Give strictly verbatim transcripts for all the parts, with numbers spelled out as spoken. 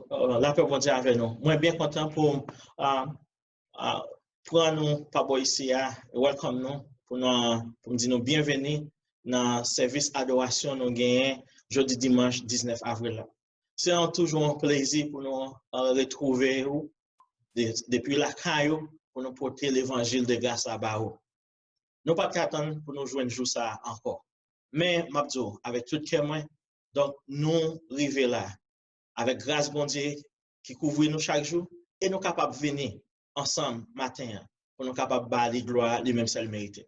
Lapè Bondye avè nou. Mwen byen kontan pou uh, uh, pran nou pa bò isi a, welcome nou, pou nou, pou m di nou byenveni nan sèvis adorasyon nou genyen jodi dimanch diznèf avril la. Se yon, toujou yon plezi pou nou uh, retwouve ou de, depi lakay ou pou nou pote levanjil de gras la ba ou. Nou pa t ka tann pou nou jwenn jou sa a ankò. Men, m ap di w, avèk tout kè mwen, donk, nou rive la. Avèk gras Bondye ki kouvri nou chak jou, e nou kapab vini ansanm maten an, pou nou kapab ba li glwa li menm sèl merite.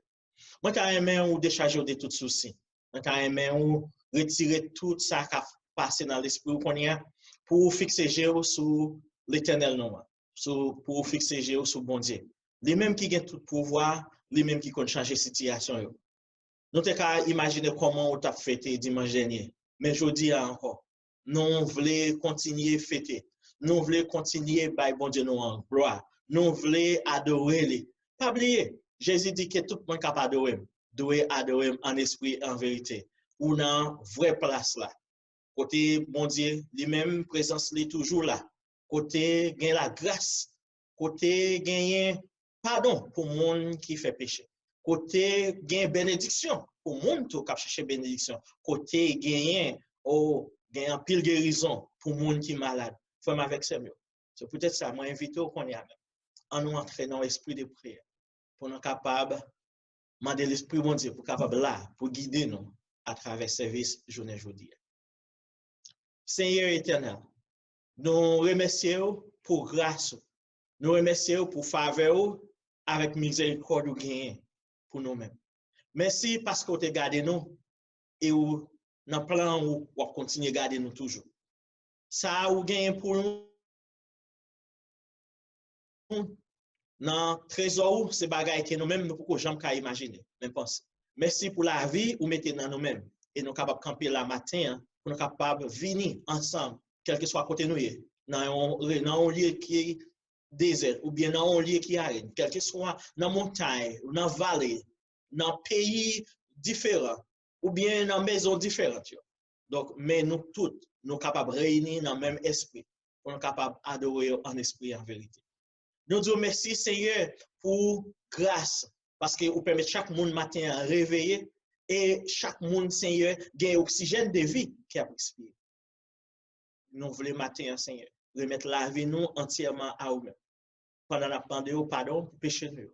Mwen ta renmen ou dechaje w de tout sousi. Mwen ta renmen ou retire tout sa k ap pase nan lespri w kounye a, pou ou fikse je w sou Letènèl nou an, sou, pou ou fikse je w sou Bondye. Li menm ki gen tout pouvwa, li menm ki konn chanje sitiyasyon yo. Nou te ka imajine kòman ou t ap fete dimanch dènye, men jodi a ankò, nou vle kontinye fete. Nou vle kontinye bay Bondye nou an glwa. Nou vle adore li. Pa bliye, Jezi di ke tout moun k ap adore m dwe adore m an espri e an verite. Ou nan vrè plas la. Kote Bondye li menm, prezans li toujou la. Kote gen lagras, kote genyen padon pou moun ki fè peche. Kote gen benediksyon pou moun tou k ap chèche benediksyon. Kote genyen, o, gen anpil gerizon pou moun ki malad. Frè m avèk sè m yo, se poutèt sa mwen envite w kounye a menm. Ann nou antre nan yon espri de priyè pou nou kapab mande Lespri Bondye pou kapab la, pou gide nou atravè sèvis jounen jodi a. Senyè Etènèl, nou remèsye w pou gras ou. Nou remèsye w pou favè ou avèk mizerikòd ou genyen pou nou menm. Mèsi paske w te gade nou e ou nan plan ou, w ap kontinye gade nou toujou. Sa ou genyen pou nou nan trezò ou, se bagay ke nou menm nou poko janm ka imajine, menm panse. Mèsi pou lavi ou mete nan nou menm e nou kapab kanpe la maten an, pou nou kapab vini ansanm, kèlkeswa kote nou ye, nan yon, nan yon lye ki dezè, oubyen nan yon lye ki arid, kèlkeswa nan montay, nan vale, nan peyi diferan, oubyen nan mezon diferan yo. Donk, men nou tout, nou kapab reyini nan menm espri, pou nou kapab adore yo an espri e an verite. Nou di w mèsi, Senyè, pou gras, paske ou pèmèt chak moun maten an reveye, e chak moun, Senyè, gen oksijèn de vi ki ap respire. Nou vle maten an, Senyè, remèt lavi nou antyèman a ou menm. Pandan n ap mande w padon pou peche nou yo.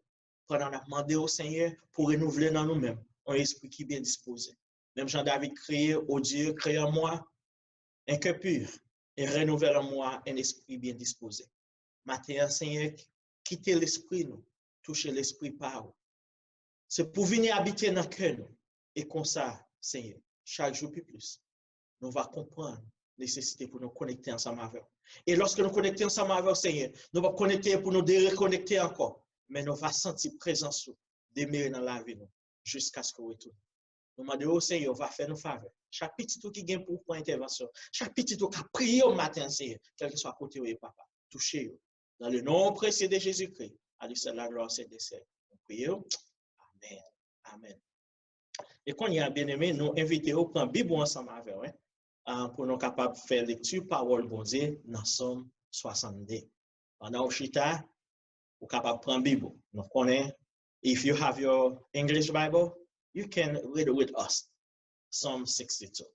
Pandan n ap mande w, Senyè, pou renouvle nan nou menm yon espri ki byen dispoze. Menm jan David kriye, O Dieu, crée en moi un cœur pur et renouvelle en moi un esprit bien disposé. Maten an, Senyè, kite lespri nou touche lespri pa ou. Se pou vini abite nan kè nou. E konsa, Senyè, chak jou pi plis, nou va konprann nesesite pou nou konekte ansanm avè w. E lòske nou konekte ansanm avè w, Senyè, nou p ap konekte pou nou derekonekte ankò, men nou va santi prezans ou demere nan lavi nou jiskaske w retounen. Nou mande w, Senyè, w va fè nou favè. Chak pitit ou ki gen pou pran entèvansyon, chak pitit ou k ap priye w maten an, Senyè, kèlkeswa kote yo ye, Papa, touche yo. Dans le nom précieux de Jésus-Christ, à lui seul la gloire, Seigneur des Seigneurs. Nou priye w. Amèn. Amèn. E kounye a, byeneme, nou envite w pran Bib ou ansanm avè w, en, ah, pou nou kapab fè lekti pawòl Bondye nan Sòm swasannde. Pandan w chita, ou kapab pran Bib ou. Nou konnen, if you have your English Bible, you can read with us. Psalm sixty-two.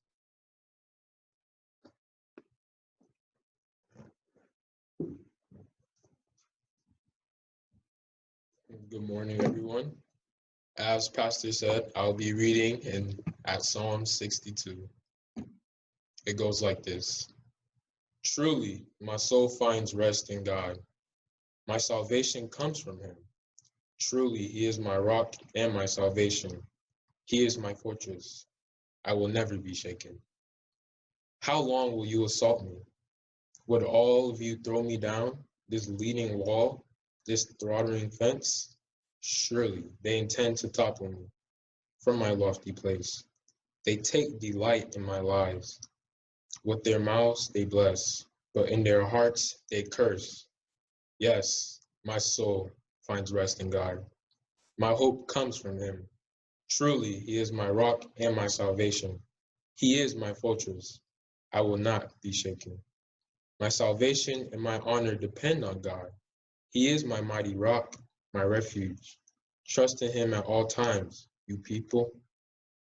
Good morning, everyone. As Pastor said, I'll be reading in at Psalm sixty-two. It goes like this. Truly, my soul finds rest in God. My salvation comes from him. Truly, he is my rock and my salvation. He is my fortress. I will never be shaken. How long will you assault me? Would all of you throw me down, this leaning wall, this throttling fence? Surely they intend to topple me from my lofty place. They take delight in my lies. With their mouths they bless, but in their hearts they curse. Yes, my soul finds rest in God. My hope comes from him. Truly, he is my rock and my salvation. He is my fortress. I will not be shaken. My salvation and my honor depend on God. He is my mighty rock, my refuge. Trust in him at all times, you people.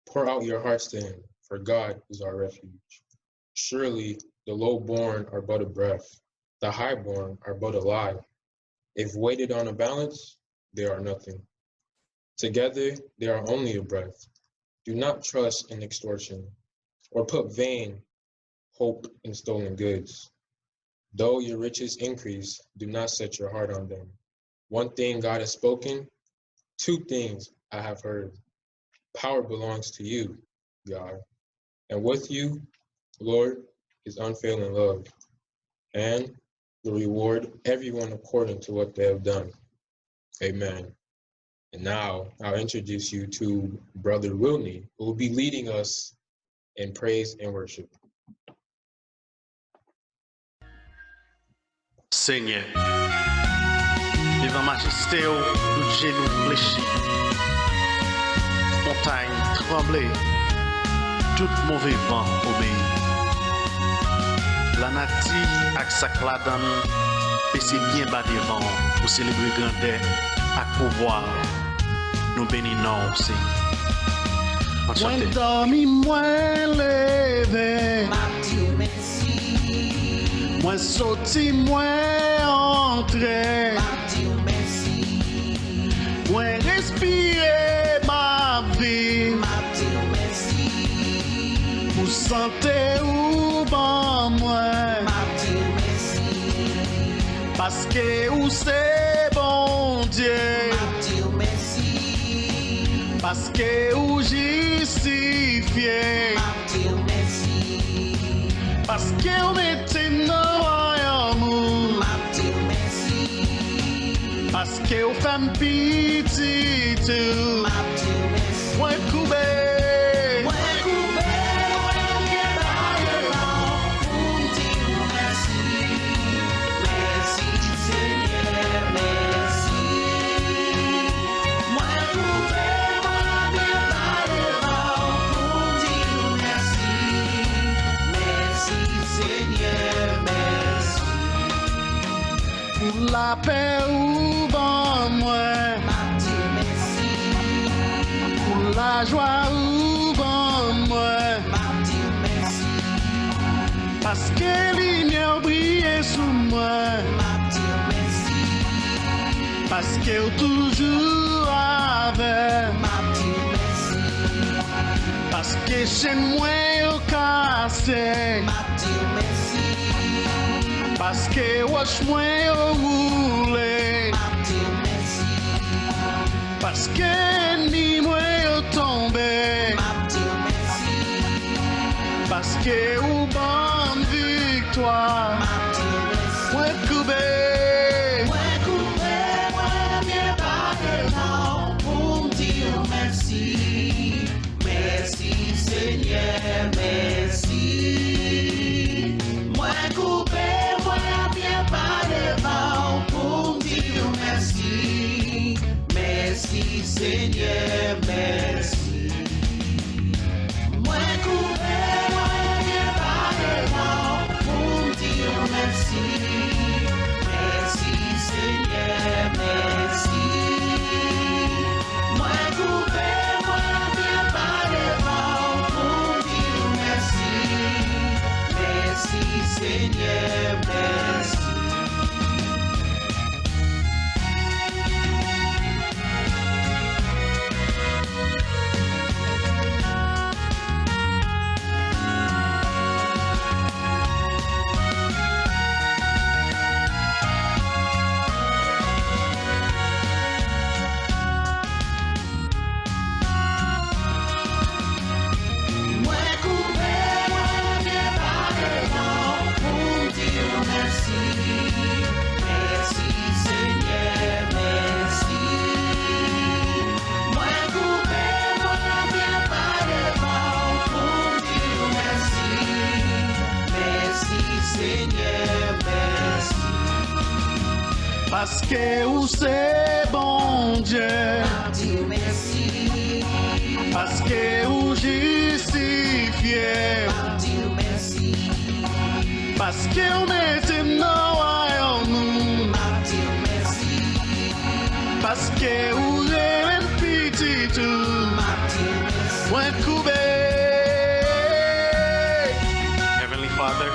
Pour out your hearts to him, for God is our refuge. Surely the low born are but a breath, the high born are but a lie. If weighted on a balance, they are nothing. Together, they are only a breath. Do not trust in extortion, or put vain hope in stolen goods. Though your riches increase, do not set your heart on them. One thing God has spoken, two things I have heard. Power belongs to you, God, and with you, Lord, is unfailing love, and will reward everyone according to what they have done. Amen. And now I'll introduce you to Brother Wilney, who will be leading us in praise and worship. Senyè, devan majeste w, tout jenou flechi, montay tranble, tout move van obeyi. Lanati ak sa k ladan l bese byen ba devan w pou selebre grandè ak pouvwa w. Nou beni non w, Senyè. Ann chante. Mwen dòmi, mwen leve. M ap di w mèsi. Mwen soti, mwen antre. M ap di w mèsi. Mwen respire, m ap viv. M ap di w mèsi. Pou sante ou ban mwen. M ap di w mèsi. Paske ou se Bondye. M ap di w mèsi. Paske ou jistifye. M ap di w mèsi. Paske ou mete m nan wayòm ou. M ap di w mèsi. Paske ou fè m pitit ou. M ap di w mèsi. Mwen koube. Mwen koube, mwen leve pou m di w mèsi. Mèsi, Senyè, mèsi. Mwen koube, mwen leve pou m di w mèsi. Mèsi, Senyè, mèsi. Pou lapè ou ban mwen. M ap di w mèsi. Pou lajwa ou ban mwen. M ap di w mèsi. Paske limyè w briye sou mwen. M ap di w mèsi. Paske w toujou avè m. M ap di w mèsi. Paske chenn mwen yo kase. M ap di w mèsi. Paske wòch mwen yo woule. M ap di w mèsi. Paske ènmi mwen yo tonbe. M ap di w mèsi. Paske ou ban m viktwa. M ap di w mèsi. Mwen koube. Mwen koube, mwen leve devan w pou m di w mèsi. Mèsi, Senyè, mèsi. Mwen koube, mwen leve devan w pou m di w mèsi. Mèsi, Senyè, mèsi. Mwen koube, mwen leve devan w pou m di w mèsi. Mèsi, Senyè, mèsi. Mwen koube, mwen leve devan w pou m di w mèsi. Mèsi, Senyè, mèsi. Mwen koube, mwen leve devan w pou m di w mèsi. Mèsi, Senyè, mèsi. Mwen koube, mwen leve devan w pou m di w mèsi. Mèsi, Senyè, mèsi. Paske ou se Bondye. M ap di w mèsi. Paske ou jistifye. M ap di w mèsi. Paske w mete m nan wayòm ou. M ap di w mèsi. Paske ou rele m pitit ou. M ap di w mèsi. Mwen koube. Heavenly Father,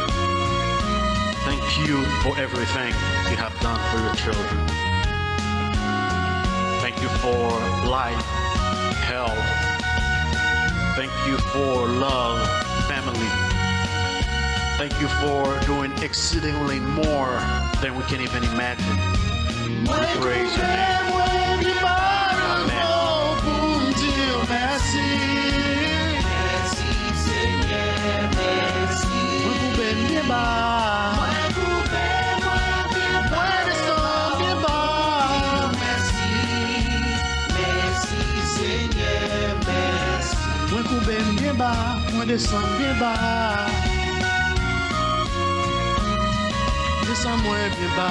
thank you for everything you have done for your children. Thank you for life, health. Thank you for love, family. Thank you for doing exceedingly more than we can even imagine. We praise your name. Amen. Pou m di w mèsi. Mèsi, Senyè, mèsi. Mwen koube m byen ba. Mwen koube m byen ba. Mwen desann byen ba. Mèsi, mèsi, Senyè, mèsi. Mwen koube m byen ba, mwen desann byen ba. Desann mwen byen ba.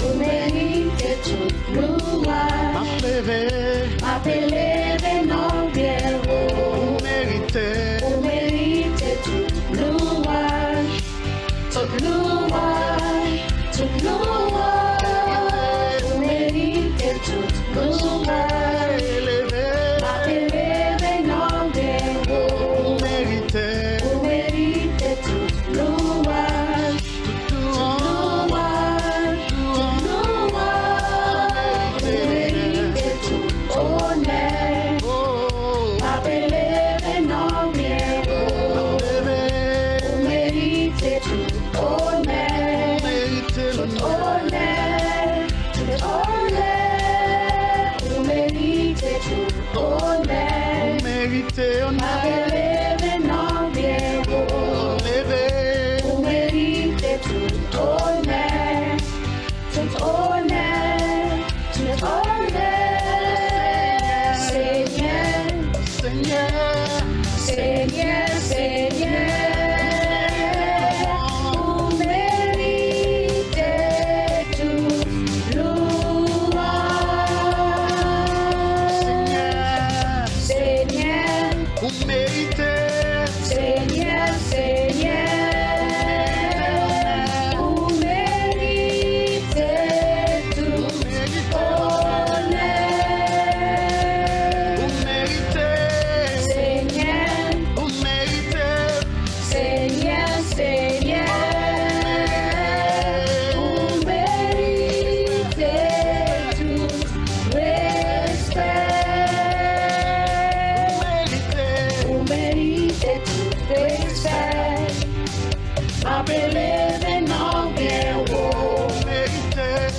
Ou merite tout louwaj. M ap leve. M ap eleve non w byen wo. Ou merite. Ou merite tout louwaj. Tout louwaj, tout louwaj. Ou merite tout louwaj. M ap eleve non w byen wo. Ou merite. Ou merite tout louwaj. Tout louwaj, tout louwaj. Ou merite tout onè. M ap eleve non w byen wo. Ou merite tout onè. Tout onè, tout onè. Ou merite tout onè. M ap eleve non w byen wo. Ou merite tout onè. Tout onè, tout onè. Senyè, Senyè, Senyè, Senyè, ou merite tout louwaj. Senyè, Senyè, ou merite. Senyè, Senyè, ou merite tout onè. Ou merite. Senyè, ou merite. Senyè, Senyè, ou merite tout respè. Ou merite tout respè. M ap eleve non w byen wo.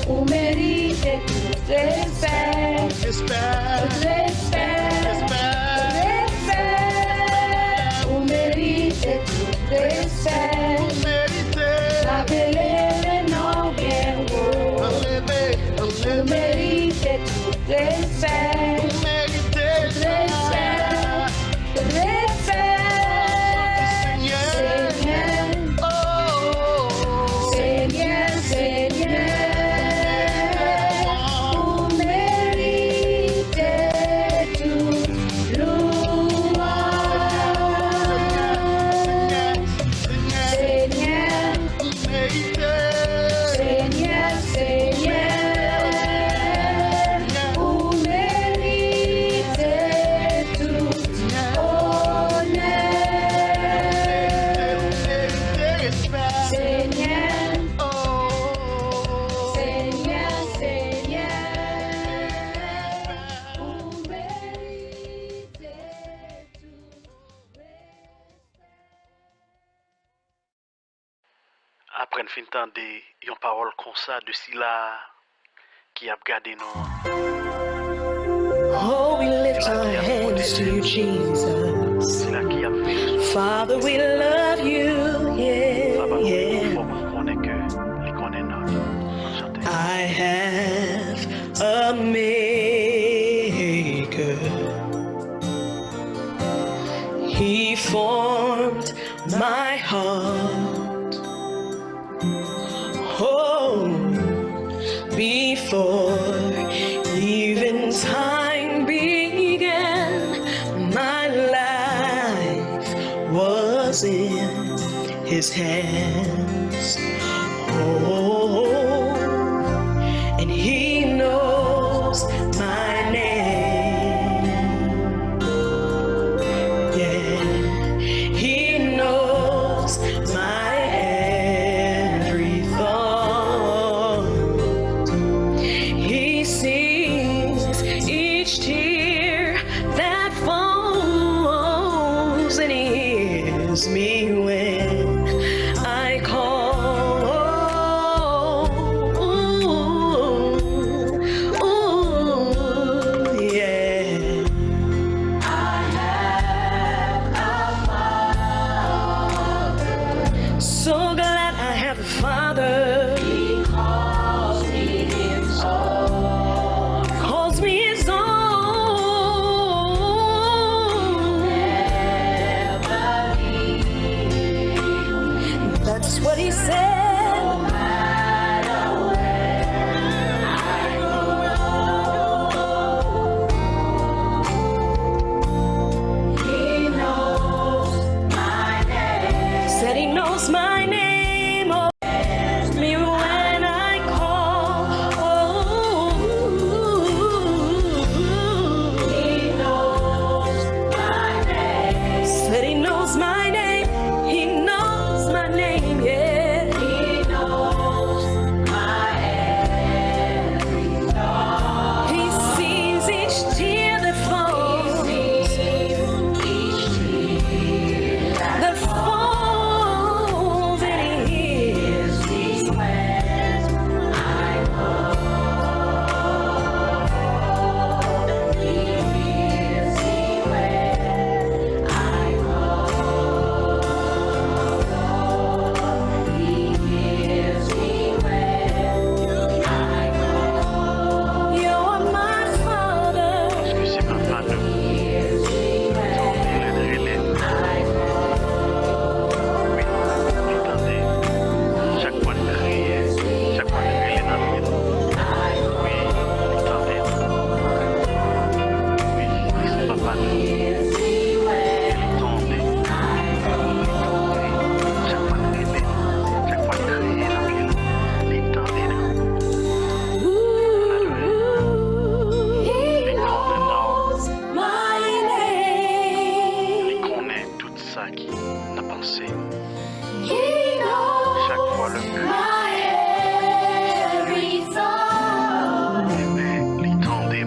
Ou merite tout respè. Respè. Respè. Respè. Respè. Ou merite tout respè. Ou merite. M ap eleve non w byen wo. Ou merite tout respè. Ou merite respè. Respè. Senyè. Senyè. Oh. Senyè, Senyè, ou merite tout louwaj. Senyè, Senyè, Senyè, ou merite tout onè. Senyè, Senyè, Senyè, ou merite tout respè. Apre n fin tande yon pawòl konsa de sila ki ap gade nou an. Oh, we lift our hands to you, Jesus. Sila ki ap veye sou Father, we love you, yeah, yeah. I have a maker. He formed my heart. Oh, before even time began, my life was in his hands. Oh, and he knows my name. Yeah, he knows my every thought. He sees each tear that falls, and he hears me when I call. Ooh, yeah. I have a father. So glad I have a father. He calls me his own. Calls me his own. Never leave. That's what he said. No matter where I go. He knows my name. Said he knows my name. Oh, me when I call. Oh, he knows my name. Said he knows my name. He knows my name, yeah. He knows my every thought. He sees each tear that falls. He sees each tear that falls, and he hears me when I call. He hears me when I call. He hears me when I call. You're my father. Èske se papa nou? Li tande lè n rele. Wi, li tande. Chak fwa n kriye, chak fwa n rele nan limit. Wi, li tande. Wi, li se papa nou. E li tande. Li tande. Chak fwa n rele, chak fwa n kriye, n ap rele, li tande nou. Alelouya. Li konnen nou. Li konnen tout sa ki nan panse yo. Chak fwa lè m kriye, li tande mwen. Li konnen lè m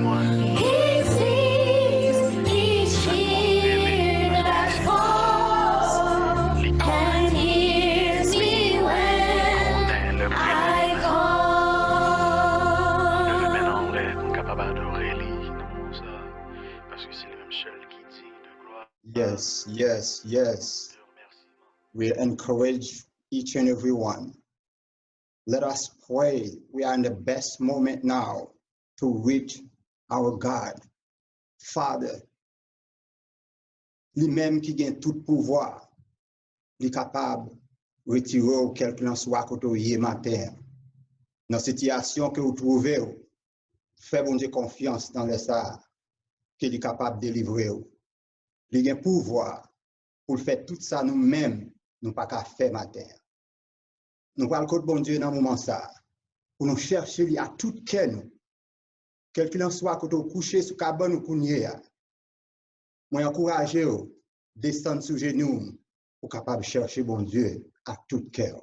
kriye. Leve men anlè pou m kapab adore li nan moman sa, paske se li menm sèl ki diy de glwa. Yes, yes, yes. We encourage each and every one. Let us pray. We are in the best moment now to reach our God. Father, li menm ki gen tout pouvwa, li kapab retire w kèlkelanswa kote w ye maten an. Nan sitiyasyon ke w twouve w, fè Bondye konfyans nan lè sa a, ke li kapab delivre w. Li gen pouvwa pou l fè tout sa nou menm nou pa ka fè maten an. Nou pral kot Bondye nan moman sa a, pou nou chèche li ak tout kè nou. Kèlkilanswa kote w kouche sou kabann ou kounye a, mwen ankouraje w, desann sou jenou w, ou kapab chèche Bondye ak tout kè w.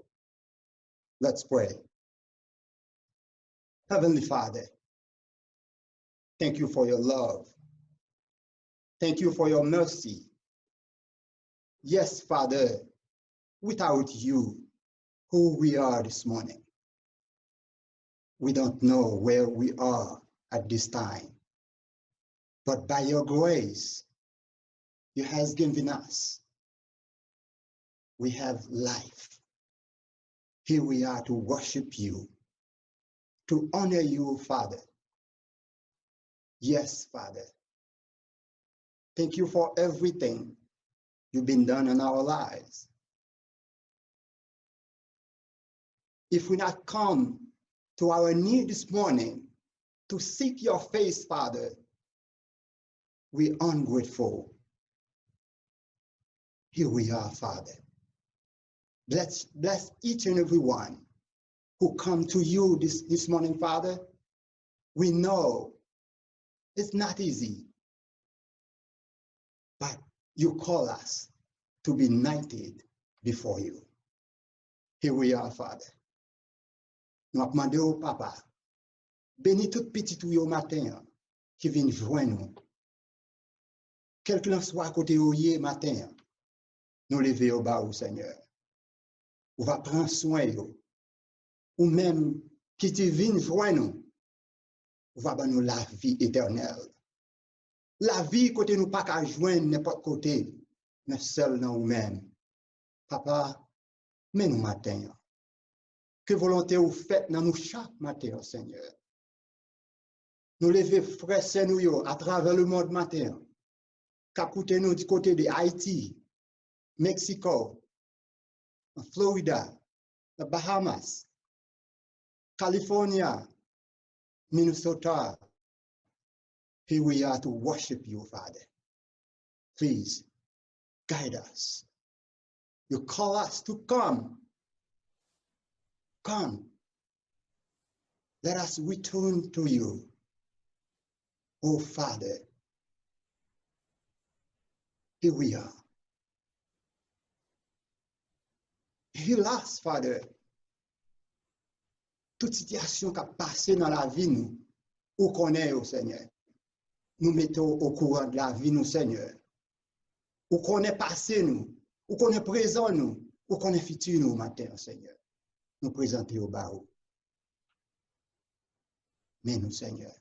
Let's pray. Heavenly Father, thank you for your love. Thank you for your mercy. Yes, Father, without you, who we are this morning, we don't know where we are at this time. But by your grace, you has given us We have life. Here we are to worship you, to honor you, Father. Yes, Father. Thank you for everything you've been done in our lives. If we not come to our knee this morning to seek your face, Father, we ungrateful. Here we are, Father. Bless, bless each and every one who come to you this, this morning, Father. We know it's not easy, but you call us to be knighted before you. Here we are, Father. Nou ap mande w, Papa, beni tout pitit ou yo maten an ki vin jwenn ou. Kèlkelanswa kote yo ye maten an, nou leve yo ba ou, Senyè. Ou va pran swen yo. Ou menm ki te vin jwenn nou, ou va ban nou lavi etènèl. Lavi kote nou pa ka jwenn nenpòt kote, men sèl nan ou menm. Papa, men nou maten an. Ke volonte ou fèt nan nou chak maten an, Senyè. Nou leve frè sè nou yo atravè lemonn maten an, k ap koute nou di kote de Ayiti, Meksiko, Florida, Bahamas, California, Minnesota. Here we are to worship you, Father. Please guide us. You call us to come. Come. Let us return to you. Oh, Father, here we are. Heal us, Father. Tout sitiyasyon k ap pase nan lavi nou, ou konnen yo, Senyè. Nou mete w okouran de lavi nou, Senyè. Ou konnen pase nou, ou konnen prezan nou, ou konnen fiti nou maten an, Senyè. Nou prezante yo ba ou. Men nou, Senyè.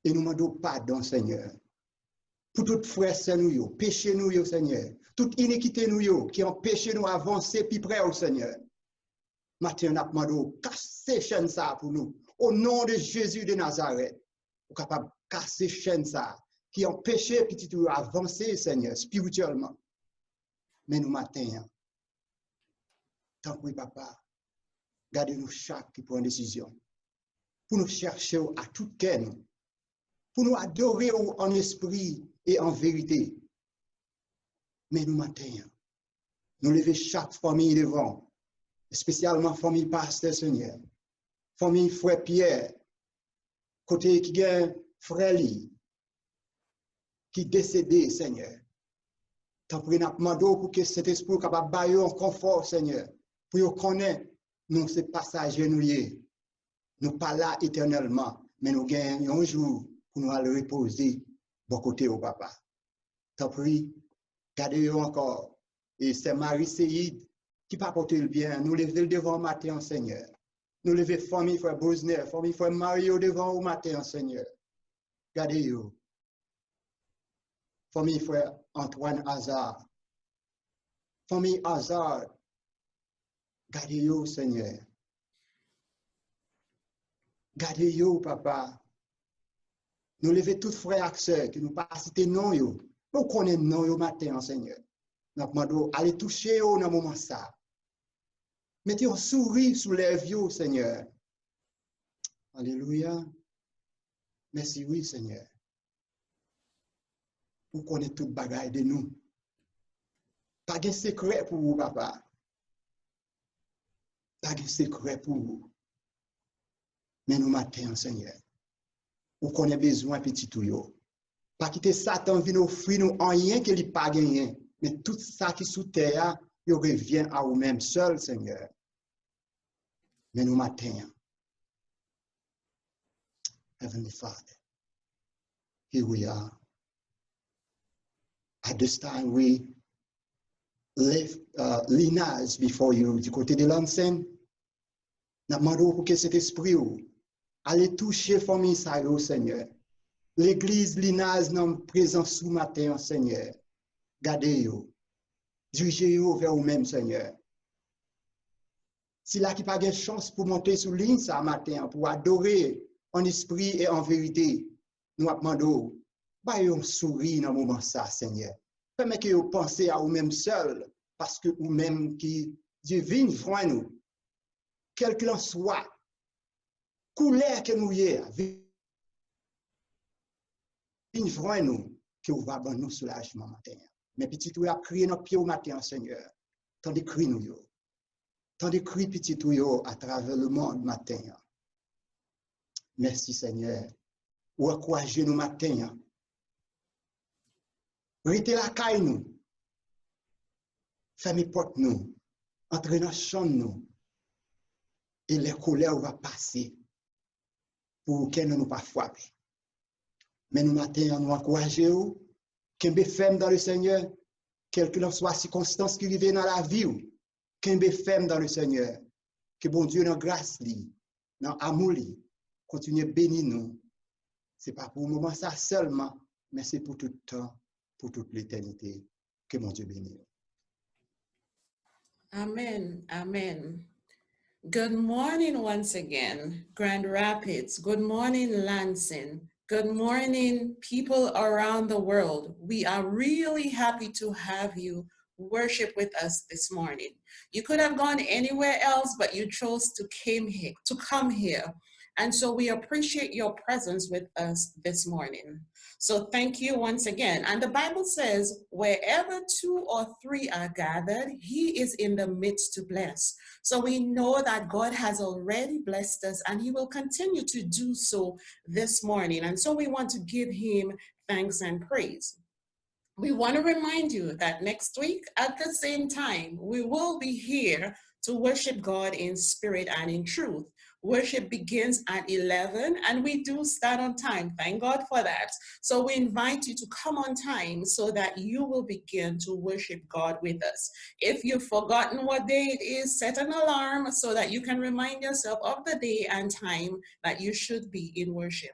E nou mande w padon, Senyè, pou tout frè sè nou yo, peche nou yo, Senyè, tout inikite nou yo ki anpeche nou avanse pi pre w, Senyè. Maten an, n ap mande w kase chèn sa a pou nou. O non de Jezi de Nazarèt, ou kapab kase chèn sa a ki anpeche pitit ou yo avanse, Senyè, espirityèlman. Men nou maten an, tanpri, Papa, gade nou chak ki pran desizyon pou nou chèche w a tout kè nou, pou nou adore w an espri e an verite. Men nou maten an, nou leve chak fanmi devan w, espesyalman fanmi pastè, Senyè, fanmi frè Pyè, kote ki gen frè li ki desede, Senyè. Tanpri, n ap mande w pou ke Sentespri w kapab ba yo yon konfò, Senyè, pou yo konnen nou se pasaje nou ye. Nou pa la etènèlman, men nou gen yon jou pou nou al repoze bò kote w, Papa. Tanpri, gade yo ankò. E sè Marie Seyid, ki pa pote l byen, nou leve l devan w maten an, Senyè. Nou leve fanmi frè Bosner, fanmi frè Mario devan w maten an, Senyè. Gade yo. Fanmi frè Antoine Hazard. Fanmi Hazard. Gade yo, Senyè. Gade yo, Papa. Nou leve tout frè ak sè ke nou pa site non yo. Ou konnen non yo maten an, Senyè. N ap mande w ale touche yo nan moman sa a. Mete yon souri sou lèv yo, Senyè. Alelouya. Mèsi, wi, Senyè. Ou konnen tout bagay de nou. Pa gen sekrè pou ou, Papa. Pa gen sekrè pou ou. Men nou maten an, Senyè, ou konnen bezwen pitit ou yo. Pa kite Satan vin ofri nou anyen ke li pa genyen, men tout sa ki sou tè a, yo revyen a ou menm sèl, Senyè. Men nou maten an. Heavenly Father, here we are. At this time, we lift uh, Linaz before you, du côté de Lansen. N ap mande w pou ke Sentespri w ale touche fanmi sa yo, Senyè. Legliz Linaz nan prezans ou maten an, Senyè. Gade yo. Dirije yo vè ou menm, Senyè. Sila ki pa gen chans pou monte sou liy sa maten an, pou adore an espri e an verite, nou ap mande w, ba yo yon souri nan moman sa, Senyè. Pèmèt ke yo panse a ou menm sèl, paske ou menm ki Dye vin jwenn nou. Kèlkanswa koulè ke nou ye a, vin jwenn nou, ke ou va ban nou soulajman maten an. Men pitit ou yo ap kriye nan pye w maten an, Senyè. Tande kri nou yo. Tande kri pitit ou yo atravè lemonn maten an. Mèsi, Senyè. Ou ankouraje nou maten an. Rete lakay nou. Fèmen pòt nou. Antre nan chanm nou. E lè kolè ou va pase, pou okenn nan nou pa frape. Men nou maten an, nou ankouraje w. Kenbe fèm dans le Seigneur, kèlkanswa sikonstans ki rive nan lavi w. Kenbe fèm dans le Seigneur. Ke Bondye nan gras li, nan amou li, kontinye beni nou. Se pa pou moman sa sèlman, men se pou tout tan, pou tout letènite. Ke Bondye beni w. Amen. Amen. Good morning once again, Grand Rapids. Good morning, Lansing. Good morning, people around the world. We are really happy to have you worship with us this morning. You could have gone anywhere else, but you chose to came here, to come here. And so we appreciate your presence with us this morning. So thank you once again. And the Bible says, wherever two or three are gathered, he is in the midst to bless. So we know that God has already blessed us and he will continue to do so this morning. And so we want to give him thanks and praise. We want to remind you that next week at the same time, we will be here to worship God in spirit and in truth. Worship begins at eleven and we do start on time. Thank God for that. So we invite you to come on time so that you will begin to worship God with us. If you've forgotten what day it is, set an alarm so that you can remind yourself of the day and time that you should be in worship.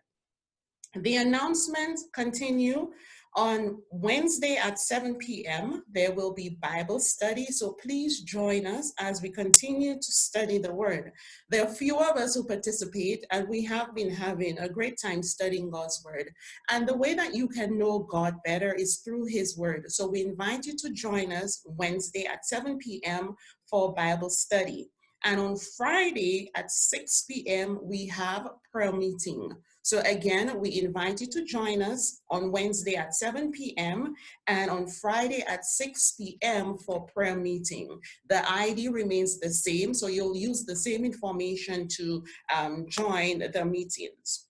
The announcements continue on Wednesday at seven p.m. There will be Bible study, so please join us as we continue to study the Word. There are few of us who participate, and we have been having a great time studying God's Word. And the way that you can know God better is through His Word. So we invite you to join us Wednesday at seven p.m. for Bible study. And on Friday at six p.m., we have prayer meeting. So again, we invite you to join us on Wednesday at seven p.m. and on Friday at six p.m. for prayer meeting. The I D remains the same, so you'll use the same information to um, join the meetings.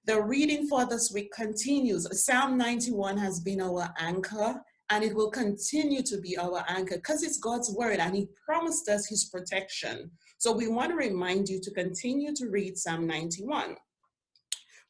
The reading for this week continues. Psalm ninety-one has been our anchor and it will continue to be our anchor because it's God's word and He promised us His protection. So we want to remind you to continue to read Psalm ninety-one.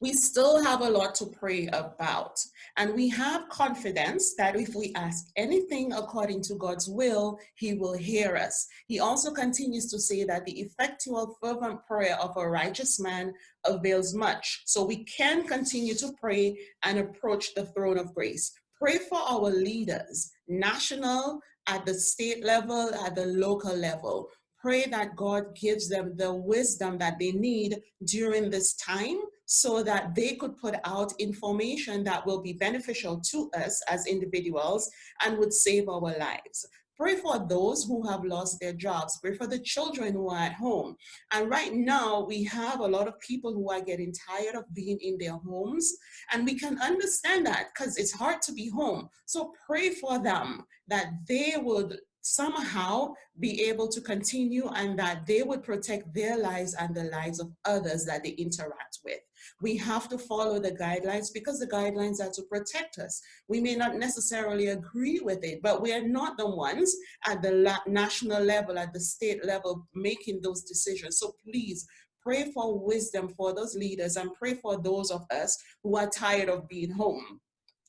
We still have a lot to pray about, and we have confidence that if we ask anything according to God's will, He will hear us. He also continues to say that the effectual, fervent prayer of a righteous man avails much. So we can continue to pray and approach the throne of grace. Pray for our leaders, national, at the state level, at the local level. Pray that God gives them the wisdom that they need during this time so that they could put out information that will be beneficial to us as individuals and would save our lives. Pray for those who have lost their jobs. Pray for the children who are at home. And right now, we have a lot of people who are getting tired of being in their homes. And we can understand that because it's hard to be home. So pray for them that they would somehow be able to continue and that they would protect their lives and the lives of others that they interact with. We have to follow the guidelines because the guidelines are to protect us. We may not necessarily agree with it, but we are not the ones at the national level, at the state level, making those decisions. So please pray for wisdom for those leaders and pray for those of us who are tired of being home.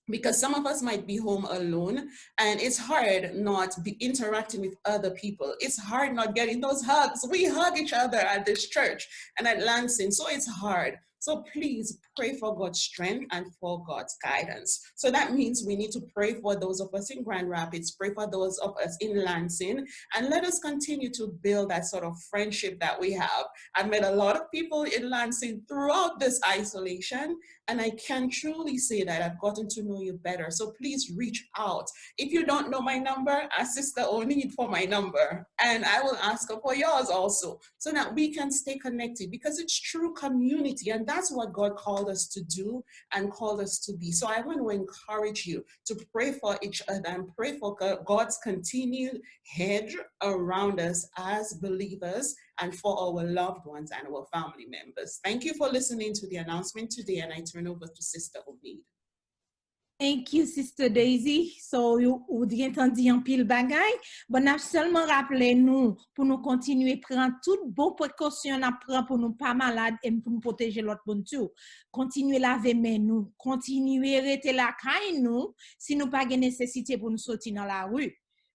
Because some of us might be home alone and it's hard not be interacting with other people. It's hard not getting those hugs. We hug each other at this church and at Lansing, so it's hard. So please pray for God's strength and for God's guidance. So that means we need to pray for those of us in Grand Rapids, pray for those of us in Lansing, and let us continue to build that sort of friendship that we have. I've met a lot of people in Lansing throughout this isolation, and I can truly say that I've gotten to know you better. So please reach out. If you don't know my number, ask Sister Onid for my number, and I will ask her for yours also, so that we can stay connected, because it's true community, and that's what God called us to do and called us to be. So I want to encourage you to pray for each other and pray for God's continued hedge around us as believers and for our loved ones and our family members. Thank you for listening to the announcement today, and I turn over to Sister Onid. Thank you, Sister Daisy. So, ou, ou gentan di anpil bagay. Bon, n ap sèlman raple nou pou nou kontinye pran tout bon prekosyon n ap pran pou nou pa malad e pou nou pwoteje lòt moun tou. Kontinye lave men nou. Kontinye rete lakay nou si nou pa gen nesesite pou nou soti nan lari.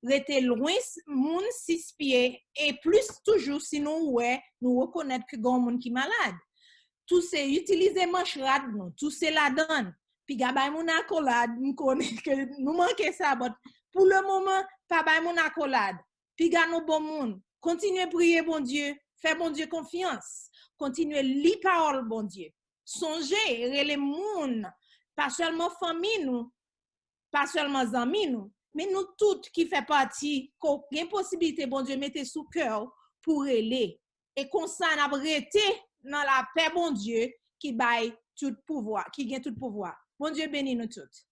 Rete lwen moun sis pye e plis toujou si nou wè, nou rekonèt ke gen yon moun ki malad. Touse, itilize manch rad nou, touse ladan l. Piga bay moun akolad, m konnen ke nou manke sa, but pou le moman, pa bay moun akolad. Piga nou bon moun. Kontinye priye Bondye, fè Bondye konfyans. Kontinye li pawòl Bondye. Sonje, rele moun, pa sèlman fanmi nou, pa sèlman zanmi nou, men nou tout ki fè pati, ke w gen posiblite Bondye mete sou kè w pou rele. E konsa n ap rete nan lapè Bondye ki bay tout pouvwa, ki gen tout pouvwa. Bondye beni nou tout.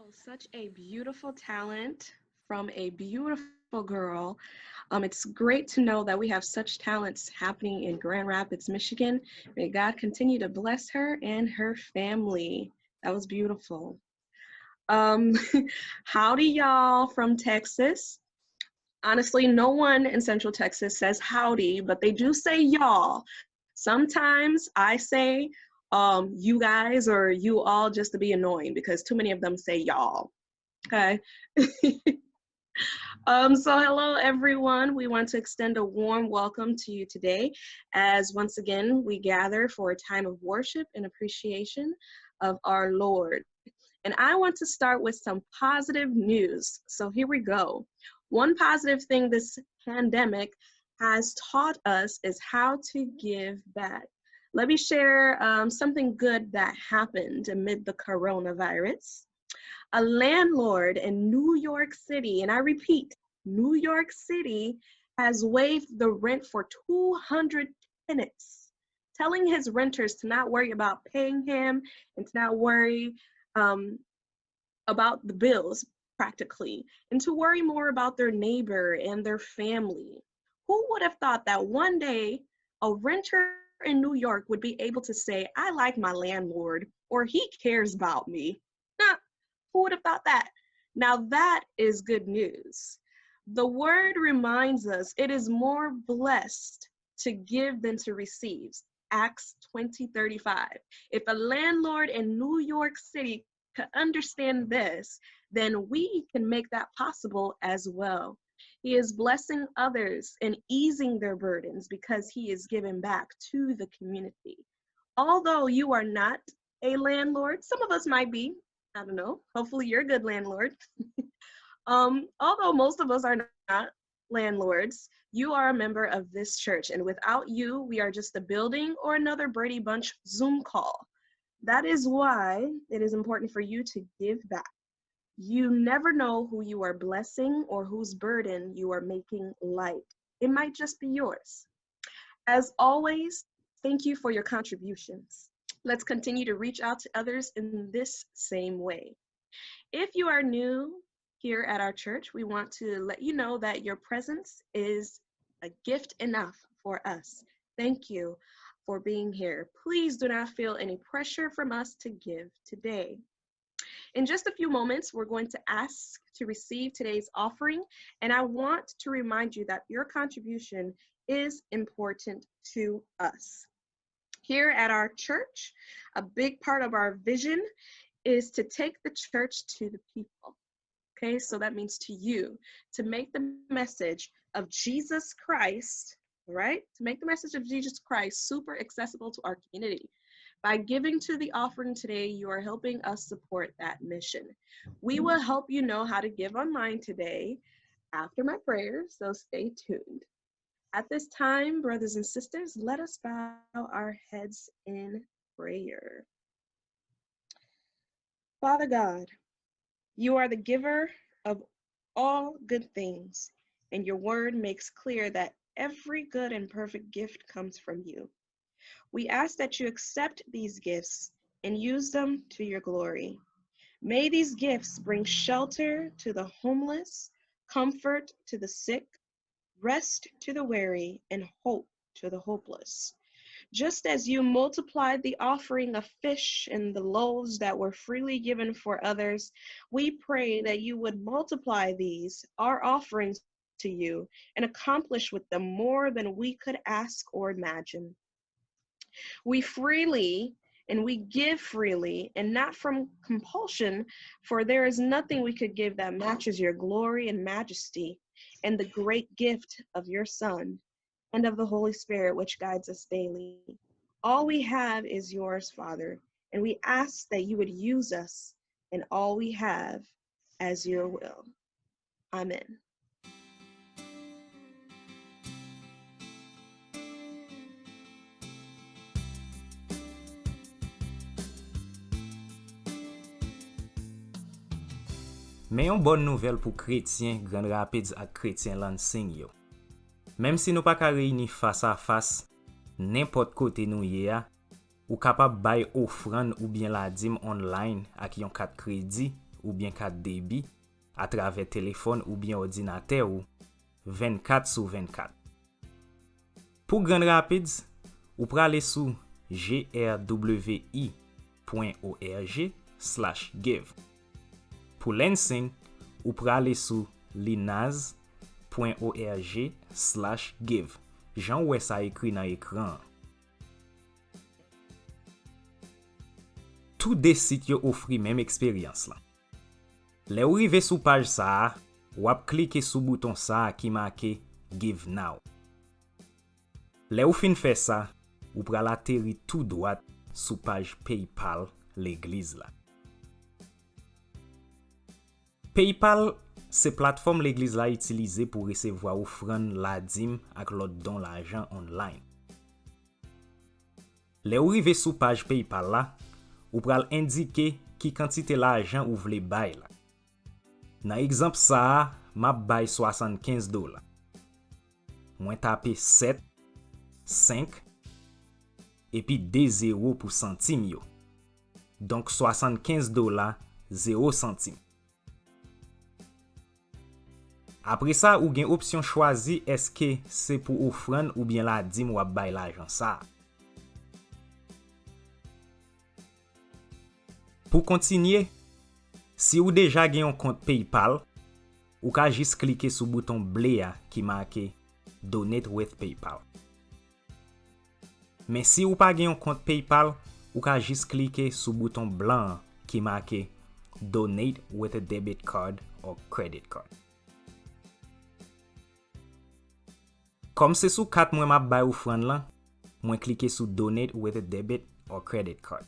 Oh, such a beautiful talent from a beautiful girl. Um, it's great to know that we have such talents happening in Grand Rapids, Michigan. May God continue to bless her and her family. That was beautiful. Um, howdy, y'all, from Texas. Honestly, no one in Central Texas says howdy, but they do say y'all. Sometimes I say um, you guys or you all just to be annoying because too many of them say y'all. Okay. Um, so, hello, everyone. We want to extend a warm welcome to you today as once again we gather for a time of worship and appreciation of our Lord. And I want to start with some positive news. So, here we go. One positive thing this pandemic has taught us is how to give back. Let me share um, something good that happened amid the coronavirus. A landlord in New York City, and I repeat, New York City has waived the rent for two hundred tenants, telling his renters to not worry about paying him and to not worry um, about the bills, practically, and to worry more about their neighbor and their family. Who would have thought that one day a renter in New York would be able to say, "I like my landlord," or "He cares about me"? Huh, who would have thought that? Now that is good news. The word reminds us it is more blessed to give than to receive. Acts twenty thirty-five. If a landlord in New York City could understand this, then we can make that possible as well. He is blessing others and easing their burdens because he is giving back to the community. Although you are not a landlord, some of us might be. I don't know. Hopefully, you're a good landlord. Um, although most of us are not landlords, you are a member of this church. And without you, we are just a building or another Brady Bunch Zoom call. That is why it is important for you to give back. You never know who you are blessing or whose burden you are making light. It might just be yours. As always, thank you for your contributions. Let's continue to reach out to others in this same way. If you are new here at our church, we want to let you know that your presence is a gift enough for us. Thank you for being here. Please do not feel any pressure from us to give today. In just a few moments, we're going to ask to receive today's offering, and I want to remind you that your contribution is important to us. Here at our church, a big part of our vision is to take the church to the people. Okay, so that means to you, to make the message of Jesus Christ, right? To make the message of Jesus Christ super accessible to our community. By giving to the offering today, you are helping us support that mission. We will help you know how to give online today after my prayer, so stay tuned. At this time, brothers and sisters, let us bow our heads in prayer. Father God, you are the giver of all good things, and your word makes clear that every good and perfect gift comes from you. We ask that you accept these gifts and use them to your glory. May these gifts bring shelter to the homeless, comfort to the sick, rest to the weary, and hope to the hopeless. Just as you multiplied the offering of fish and the loaves that were freely given for others, we pray that you would multiply these, our offerings to you, and accomplish with them more than we could ask or imagine. We freely and we give freely and not from compulsion, for there is nothing we could give that matches your glory and majesty and the great gift of your Son and of the Holy Spirit, which guides us daily. All we have is yours, Father, and we ask that you would use us in all we have as your will. Amen. Men yon bòn nouvèl pou kretyen Grand Rapids ak kretyen Lansing yo. Menm si nou pa ka reyini fas a fas, nenpòt kote nou ye a, ou kapab bay ofrann oubyen ladim online ak yon kat kredi oubyen kat debi atravè telefòn oubyen òdinatè ou vennkat sou vennkat. Pou Grand Rapids, ou prale sou grwi.org slash give. Pou Lansing, ou prale sou linaz.org slash give, jan w wè sa ekri nan ekran an. Tou de sit yo ofri menm eksperyans lan. Lè w rive sou paj sa a, w ap klike sou bouton sa a ki make Give Now. Lè w fin fè sa, ou pral ateri tou dwat sou paj PayPal legliz la. PayPal Se platfòm legliz la itilize pou resevwa ofrann, ladim ak lòt don lajan online. Lè w rive sou paj PayPal la, ou pral endike ki kantite lajan ou vle bay la. Nan egzanp sa a, m ap bay swasannkenz dola. Mwen tape sèt, senk, epi de zewo pou santim yo. Donk swasannkenz dola, zewo santim. Apre sa, ou gen opsyon chwazi èske se pou ofrann oubyen ladim w ap bay lajan sa a. Pou kontinye, si ou deja gen yon kont PayPal, ou ka jis klike sou bouton ble a ki make Donate with PayPal. Men si ou pa gen yon kont PayPal, ou ka jis klike sou bouton blan an ki make Donate with a debit card or credit card. Kòm se sou kat mwen m ap bay ofrann lan, mwen klike sou Donate with a debit or credit card.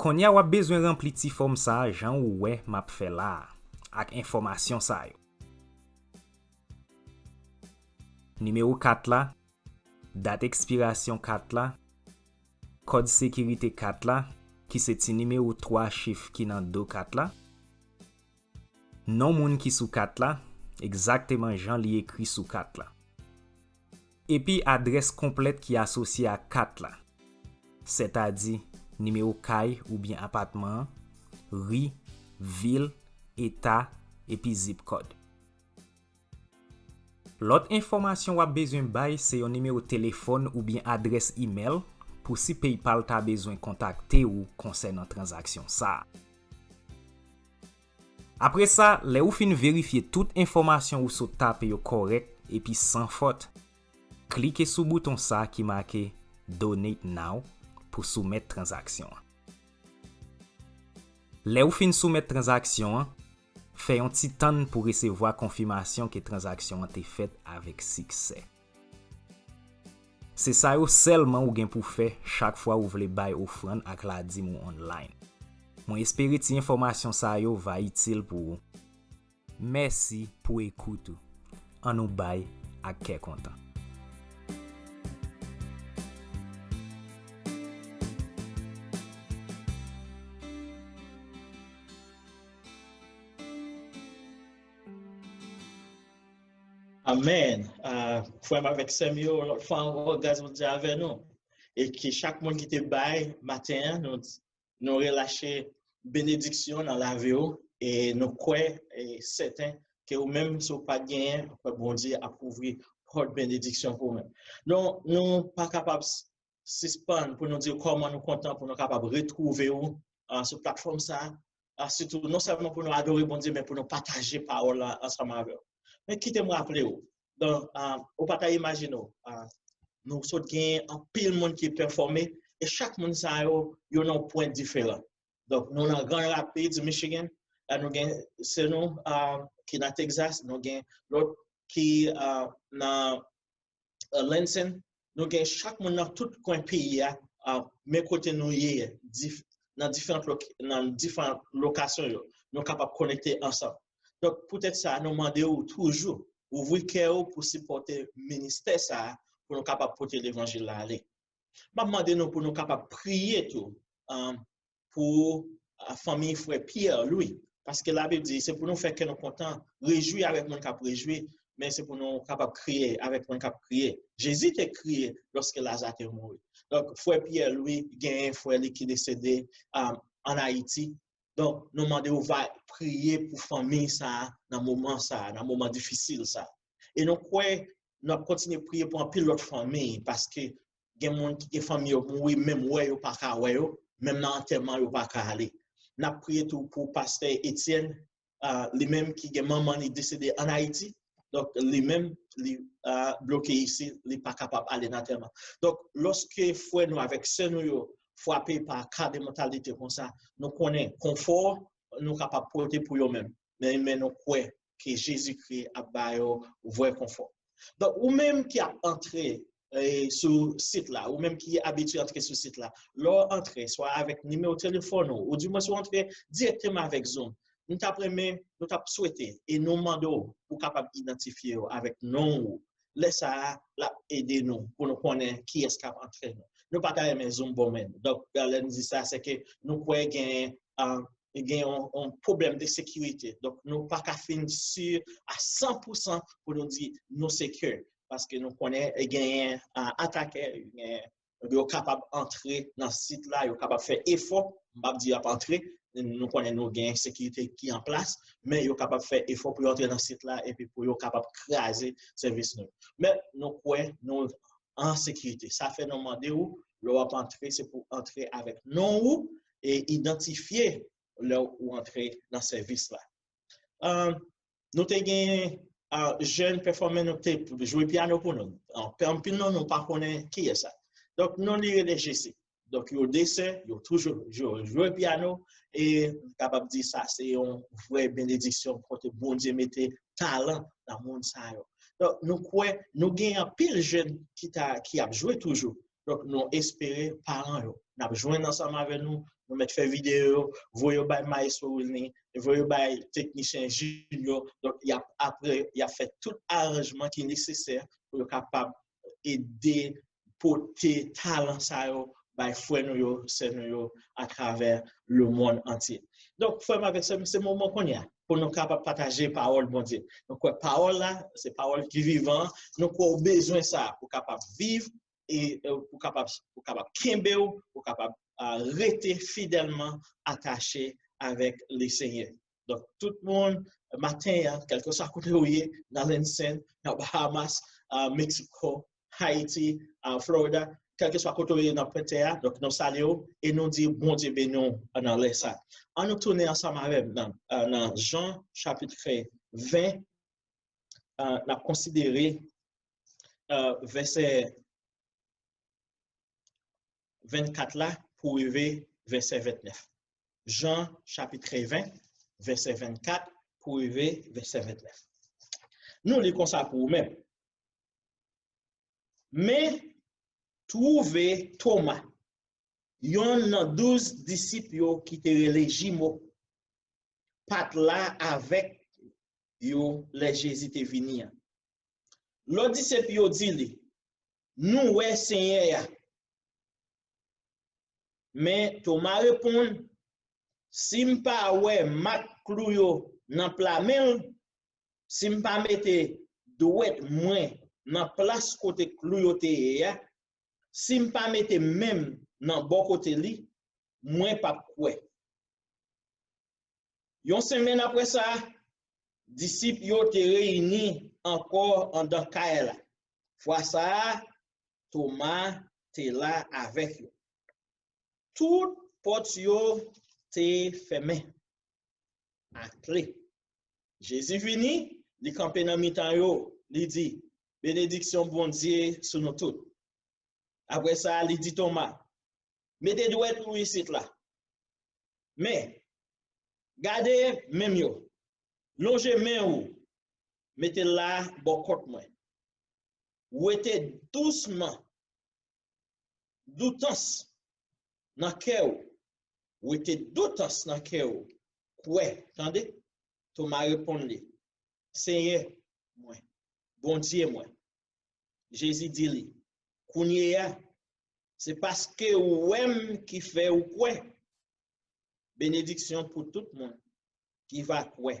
Kounye a w ap bezwen ranpli ti fòm sa a jan ou wè m ap fè la a, ak enfòmasyon sa yo. Nimewo kat la, dat ekspirasyon kat la, kòd sekirite kat la, ki se ti nimewo twa chif ki nan do kat la, non moun ki sou kat la, egzakteman jan li ekri sou kat la. Epi adrès konplèt ki asosye ak kat la, sètadi nimewo kay oubyen apatman an, ri, vil, eta, epi zip kòd. Lòt enfòmasyon w ap bezwen bay se yon nimewo telefòn oubyen adrès imèl pou si PayPal ta bezwen kontakte ou konsènan tranzaksyon sa a. Apre sa, lè ou fin verifye tout enfòmasyon ou sot tape yo kòrèk epi san fòt, klike sou bouton sa ki make Donate Now pou soumèt tranzaksyon an. Lè ou fin soumèt tranzaksyon an, fè yon ti tann pou resevwa konfimasyon ke tranzaksyon an te fèt avèk siksè. Se sa yo sèlman ou gen pou fè chak fwa ou vle bay ofrann ak ladim ou online. Mwen espere ti enfòmasyon sa yo va itil pou ou. Mèsi pou ekout ou. Ann nou bay ak kè kontan. Amèn. Ah, frè m avèk sè m yo, lòt fwa ankò, gras Bondye avè nou. E ke chak moun ki te bay maten an, nou, nou relache benediksyon nan lavi w. E nou kwè e sèten ke ou menm, si w pa genyen, ou kwè Bondye ap ouvri pòt benediksyon pou ou menm. Nou, nou pa kapab s- sispann pou nou di w kòman nou kontan pou nou kapab retwouve w ah, sou platfòm sa a, sitou non sèlman pou nou adore Bondye, men pou nou pataje pawòl la ansanm avè w. Men kite m raple w, donk, ah, ou pa ta imajine w, ah, nou sot gen anpil moun ki pèfòme, e chak moun sa yo, yo nan yon pwen diferan. Donk, nou nan Grand Rapids, Michigan, la nou gen sè nou ah, ki nan Texas, nou gen lòt ki ah, nan uh, Lansing, nou gen chak moun nan tout kwen peyi a, uh, men kote nou ye, dif, nan diferan nan diferan lokasyon yo, nou kapab konekte ansanm. Donk, poutèt sa, nou mande w toujou, ouvri kè w pou sipòte ministè sa a, pou nou kapab pote levanjil la ale. M ap mande nou pou nou kapab priye tou, um, pou uh, fanmi frè Pierre Louis. Paske Labib di, se pou nou fè kè nou kontan, rejwi avèk moun k ap rejwi, men se pou nou kapab kriye avèk moun k ap kriye. Jezi te kriye lòske Laza te mouri. Donk, frè Pierre Louis genyen frè li ki desede um, ann Ayiti. Donk, nou mande w va priye pou fanmi sa a nan moman sa a, nan moman difisil sa a. E nou kwè n ap kontinye priye pou anpil lòt fanmi, paske gen moun ki gen fanmi yo mouri, menm wè yo pa ka wè yo, menm nan antèman yo pa ka ale. N ap priye tou pou pastè Etienne, uh, li menm ki gen manman li desede ann Ayiti. Donk, li menm, li uh, bloke isi, li pa kapab ale nan antèman. Donk, lòske frè nou avèk sè nou yo frape pa ka de mantalite konsa, nou konnen konfò nou kapab pote pou yo menm. Men, men nou kwè ke Jezikri ap ba yo vrè konfò. Donk, ou menm ki ap antre e, sou sit la, ou menm ki abitye antre sou sit la, lè w antre, swa avèk nimewo telefòn ou, ou di mwens ou antre dirèkteman avèk Zoom, Nou t ap renmen, nou t ap swete, e nou mande w pou w kapab idantifye yo avèk non w. Lè sa a, l ap ede nou pou nou konnen kiyès k ap antre nou. Nou pa ta renmen zoom bon men. Donk, lè n di sa, se ke nou kwè gen, ah, gen yon, yon pwoblèm de sekirite. Donk, nou pa ka fin si a san pou san pou nou di nou secure. Paske nou konnen genyen, ah, atakè, genyen yo kapab antre nan sit la, yo kapab fè efò, m p ap di y ap antre, nou konnen nou gen sekirite ki an plas, men yo kapab fè efò pou yo antre nan sit la epi pou yo kapab kraze sèvis nou. Men nou kwè nou an sekirite. Sa fè nou mande w, lè w ap antre, se pou antre avèk non ou e idantifye lè w antre nan sèvis la. Ah, nou te gen, ah, jèn pèfòmè nou te jwe pyano pou nou. An-, anpil nan nou pa konnen kiyès sa. Donk, non li rele Jesi. Donk, yo de sè, yo toujou jwe, jwe pyano, e m kapab di sa se yon vrè benediksyon kote Bondye mete talan nan moun sa yo. Donk, nou kwè, nou gen anpil jèn ki ta, ki ap jwe toujou. Donk, nou espere paran yo. N ap jwenn ansanm avè nou, nou mèt fè videyo yo, voye yo bay Maestro Wilny, voye yo bay teknisyen Junior. Donk, y ap, apre, y ap fè tout aranjman ki nesesè pou yo kapab ede pote talan sa yo bay frè nou yo, sè nou yo atravè lemonn antye. Donk, frè m avèk sè m, se moman kounye a pou nou kapab pataje pawòl Bondye. Nou kwè pawòl la, se pawòl ki vivan. Nou kwè w bezwen sa pou w kapab viv e, e, pou kapab, pou kapab kenbe w, pou kapab, ah, rete fidèlman atache avèk Lesenyè. Donk, tout moun, maten an, kèlkeswa kote w ye, nan Lansing, nan Bahamas, ah, Mexico, Haiti, ah, Florida, kèlkeswa kote w ye nan pwen tè a, donk, nou salye w e nou di Bondye beni w nan lè sa. Ann nou tounen ansanm avè m nan, ah, nan Jan, chapit ven, ah, n ap konsidere, ah, vèsè vennkat la pou rive vèsè vennèf. Jan, chapit ven, vèsè vennkat pou rive vèsè vennèf. Nou li konsa pou ou menm. Men, twouve Toma, yonn nan douz disip yo ki te rele Jimo, pa t la avèk yo lè Jezi te vini an. Lòt disip yo di li, "Nou wè Senyè a." Men Toma reponn, "Si m pa wè mak klou yo nan pla men l, si m pa mete dwèt mwen nan plas kote klou yo te ye a, si m pa mete men m nan bò kote li, mwen p ap kwè." Yon semèn apre sa, disip yo te reyini ankò anndan kay la. Fwa sa a, Toma te la avèk yo. Tout pòt yo te fèmen ak kle. Jezi vini, li kanpe nan mitan yo, li di, "Benediksyon Bondye sou nou tout." Apre sa, li di Toma, "Mete dwèt ou isit la. Men, gade men m yo. Lonje men ou, mete l la bò kont mwen. Wete dousman, doutans nan kè w. Wete doutans nan kè w. Kwè, tande." Toma reponn li, "Senyè mwen, Bondye mwen." Jezi di li, "Kounye a, se paske ou wè m ki fè ou kwè. Benediksyon pou tout moun ki va kwè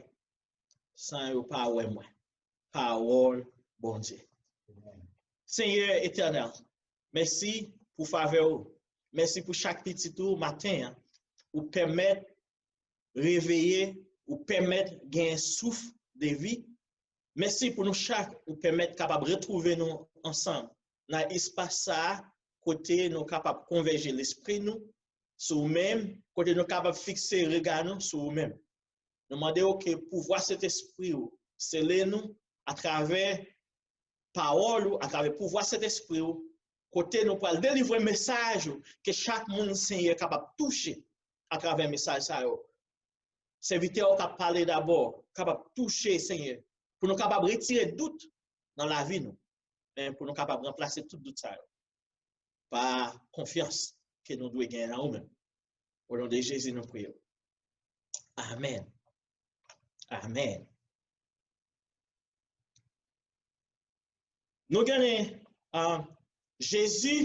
san yo pa wè mwen." Pawòl Bondye. Senyè Etènèl, mèsi pou favè ou. Mèsi pou chak pitit ou maten an. Ou pèmèt reveye, ou pèmèt gen souf de vi. Mèsi pou nou chak ou pèmèt kapab retwouve nou ansanm nan espas sa a, kote nou kapab konvèje lespri nou sou ou menm, kote nou kapab fikse rega nou sou ou menm. Nou mande w ke pouvwa Sentespri ou sele nou atravè pawòl ou, atravè pouvwa Sentespri ou, kote nou pral delivre mesaj ou, ke chak moun, Senyè, kapab touche atravè mesaj sa yo. Sèvitè ou k ap pale dabò kapab touche, Senyè, pou nou kapab retire dout nan lavi nou, men pou nou kapab ranplase tout dout sa yo pa konfyans ke nou dwe gen nan ou menm. O non de Jezi, nou priye w. Amèn. Amèn. Nou genyen, ah, Jezi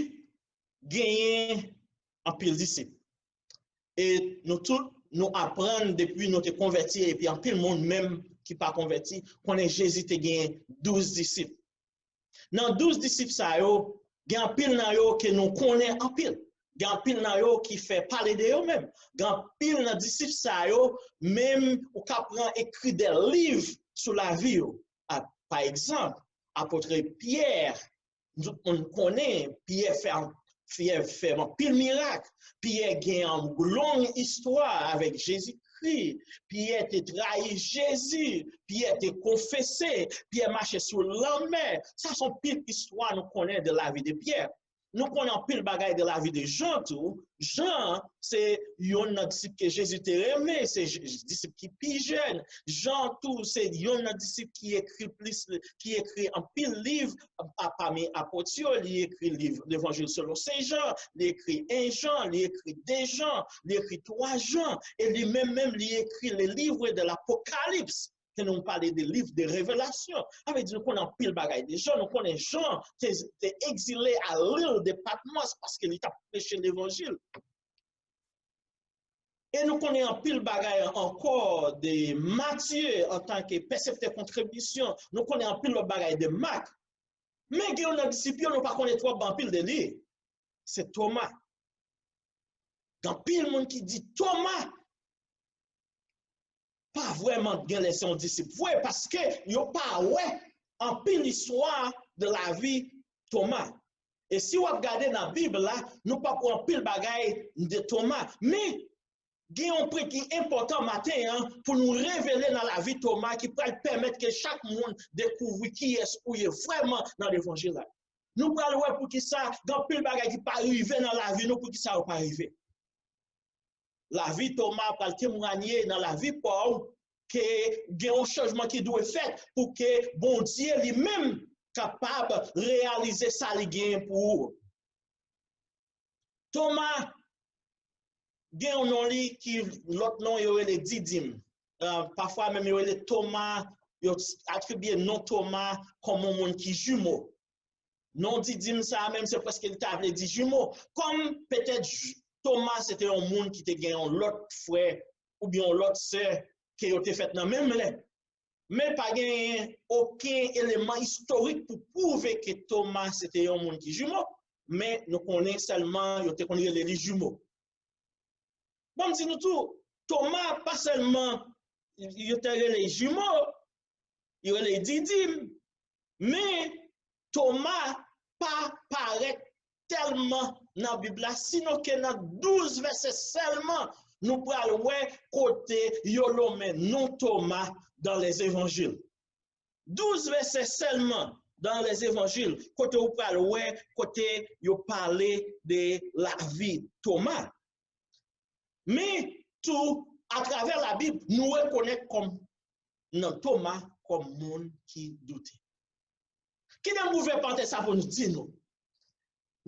genyen anpil disip. E nou tout, nou aprann depi nou te konvèti, epi anpil moun menm ki pa konvèti, konnen Jezi te genyen douz disip. Nan douz disip sa yo, gen anpil nan yo ke nou konnen anpil. Gen anpil nan yo ki fè pale de yo menm. Gen anpil nan disip sa yo, menm ou ka pran ekri de liv sou lavi yo. A, pa egzanp, apot Pyè, nou tout moun konnen, Pyè fè, Pyè fè anpil mirak. Pyè gen yon long istwa avèk Jezikri. Pyè te trayi Jezi. Pyè te konfese. Pyè mache sou lanmè. Sa se yon pil istwa nou konnen de lavi de Pyè. Nou konnen anpil bagay de lavi de Jan tou. Jan se youn nan disip ke Jezi te renmen, se J-, disip ki pi jèn. Jan tou se youn nan disip ki ekri plis, ki ekri anpil liv, a, pami apot yo, li ekri liv Levanjil selon Sen Jan, li ekri en Jan, li ekri de Jan, li ekri twa Jan, e li menm menm li ekri le livre de l'Apocalypse, ke nou pale de liv de Revelasyon. Sa vle di nou konnen anpil bagay de Jan, nou konnen Jan te, te egzile a lil de Patmos paske li t ap preche levanjil. E nou konnen anpil bagay ankò de Matye antanke pèseptè kontribisyon, nou konnen anpil lòt bagay de Mak. Men gen youn nan disip yo nou pa konnen twòp anpil de li. Se Toma. Gen anpil moun ki di Toma pa vrèman gen lè se yon disip vre, paske yo pa wè anpil istwa de lavi Toma. E si w ap gade nan Bib la, nou p ap wè anpil bagay de Toma. Men, gen yon pwen ki enpòtan maten an pou nou revele nan lavi Toma ki pral pèmèt ke chak moun dekouvri kiyès ou ye vrèman nan levanjil la. Nou pral wè poukisa gen anpil bagay ki pa rive nan lavi nou, poukisa yo pa rive. Lavi Toma pral temwanye nan lavi pa w ke gen yon chanjman ki dwe fèt pou ke Bondye li menm kapab reyalize sa li genyen pou ou. Toma gen yon non li ki lòt non yo rele Didim. Ah, pafwa menm yo rele Toma, yo atribye non Toma kòm yon moun ki jimo. Non Didim sa a menm se prèske li ta vle di jimo. Kòm petèt j-, Toma se te yon moun ki te gen yon lòt frè oubyen yon lòt sè ke yo te fèt nan menm lè. Men pa genyen okenn eleman istorik pou pwouve ke Toma se te yon moun ki jimo, men nou konnen sèlman yo te konn rele li jimo. Bon, m di nou tou, Toma pa sèlman yo te rele jimo, yo rele Didim, men Toma pa parèt tèlman nan Bib la, sinon ke nan douz vèsè sèlman, nou pral wè kote yo lonmen non Toma dans les évangiles. Douz vèsè sèlman dans les évangiles, kote ou pral wè, kote yo pale de lavi Toma. Men tou, atravè Labib, nou rekonèt kòm nan Toma kòm moun ki doute. Kite m ouvè parantèz sa pou nou di nou.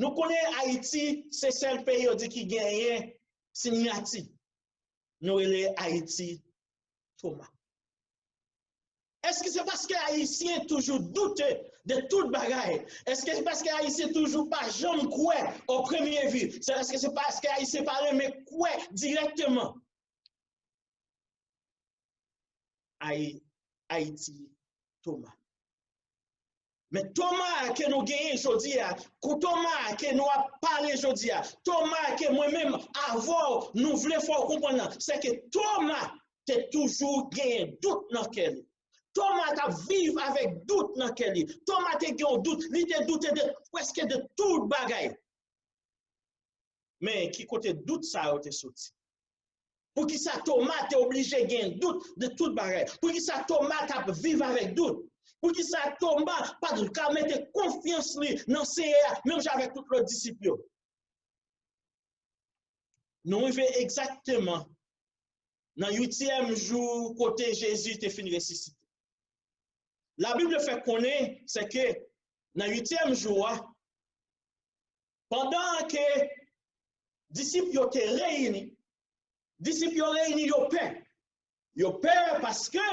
Nou konnen Ayiti, se sèl peyi yo di ki genyen sinyati. Nou rele Ayiti Toma. Èske se paske Ayisyen toujou doute de tout bagay? Èske se paske Ayisyen toujou pa janm kwè o premye vi? Se, èske se paske Ayisyen pa renmen kwè dirèkteman? Ay-, Ayiti Toma. Men Toma ke nou genyen jodi a, kou Toma ke nou ap pale jodi a, Toma ke mwen menm avè w nou vle fè w konprann nan, se ke Toma te toujou genyen dout nan kè li. Toma t ap viv avèk dout nan kè li. Toma te gen yon dout, li te doute de prèske de tout bagay. Men ki kote dout sa yo te soti? Poukisa Toma te oblije gen dout de tout bagay? Poukisa Toma t ap viv avèk dout? Poukisa Toma pa t ka mete konfyans li nan Seyè a, menm jan avèk tout lòt disip yo? Nou rive egzakteman nan uityèm jou kote Jezi te fin resisite. Labib fè konnen se ke nan uityèm jou a, pandan ke disip yo te reyini, disip yo reyini, yo pè. Yo pè paske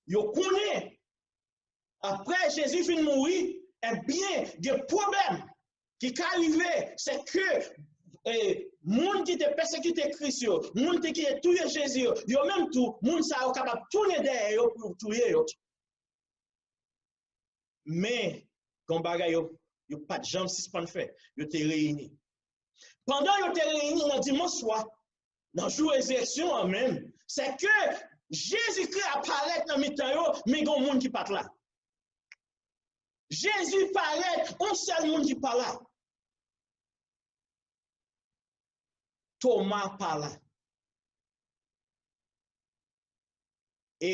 yo konnen apre Jezi fin mouri, ebyen, gen pwoblèm ki ka rive, se ke eh, moun ki te pèsekite Kris yo, moun ki te touye Jezi yo, yo menm tou, moun sa yo kapab tounen dèyè yo pou yo touye yo. Men, gen yon bagay yo, yo pa t janm sispann fè, yo te reyini. Pandan yo te reyini nan dimanch swa, nan jou rezirèksyon an menm, se ke Jezikri ap parèt nan mitan yo, men gen yon moun ki pa t la. Jezi parèt, yon sèl moun ki pa la. Toma pa la. E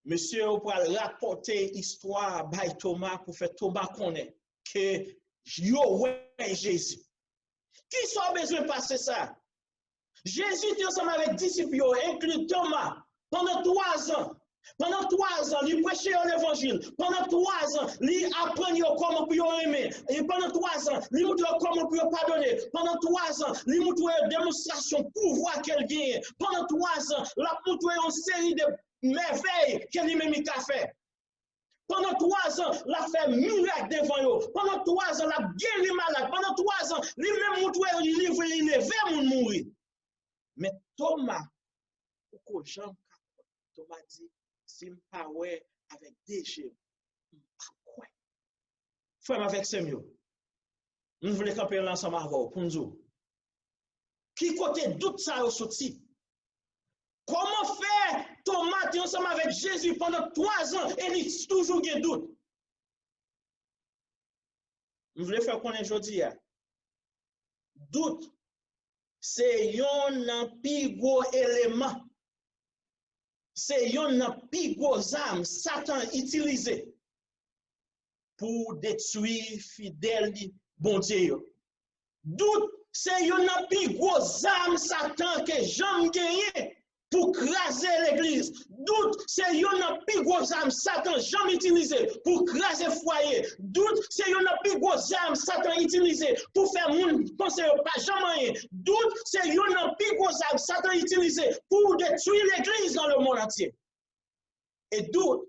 mesye yo pral rapòte istwa a bay Toma pou fè Toma konnen ke yo wè Jezi. Kisa w bezwen pase sa? Jezi te ansanm avèk disip yo, enkli Toma, pandan twazan. Pandan twazan, li preche yo levanjil. Pandan twazan, li aprann yo kòman pou yo renmen. E pandan twazan, li moutre yo kòman pou yo padone. Pandan twazan, li moutre yo demonstrasyon pouvwa ke l genyen. Pandan twazan, l ap moutre yo yon seri de mèvèy ke li menm li ka fè. Pandan twazan, l ap fè mirak devan yo. Pandan twazan, l ap geri malad. Pandan twazan, li menm moutre yo li, li leve moun mouri. Men Toma, ou ko janm ka kwè. Toma di, si m pa wè avèk de je m, m p ap kwè. Frè m avèk sè m yo, m vle kanpe la ansanm avè w pou m di w, ki kote dout sa yo soti? Kòman fè Toma te ansanm avèk Jezi pandan twazan e li toujou gen dout? M vle fè w konnen jodi a, dout se yonn nan pi gwo eleman, se yonn nan pi gwo zam Satan itilize pou detwi fidèl li Bondye yo. Dout se yonn nan pi gwo zam Satan ke janm genyen pou kraze legliz. Dout se yonn nan pi gwo zam Satan janm itilize pou kraze fwaye. Dout se yonn nan pi gwo zam Satan itilize pou fè moun panse yo pa janm anyen. Dout se yonn nan pi gwo zam Satan itilize pou detwi legliz nan lemonn antye. E dout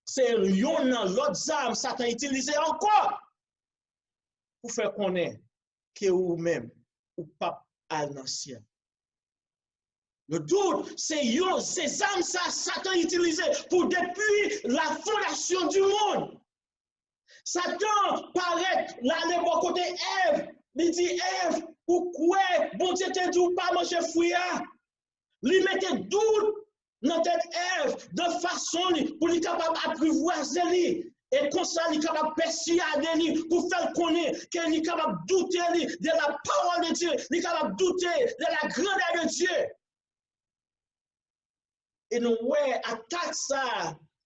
se yonn nan lòt zam Satan itilize ankò pou fè konnen ke ou menm, ou p ap al nan syèl. Le dout se yon, se zam sa Satan itilize pou detwi la fondasyon di monn. Satan parèt, l ale bò kote Èv, li di, Èv, ou kwè Bondye te di w pa manje fwi a? Li mete dout nan tèt Èv, nan fason li, pou li kapab aprivwaze li. E konsa, li kapab pèsyade li, pou fè l konnen ke li kapab doute li de la parole de Dieu, li kapab doute de la grandeur de Dieu. E nou wè atak sa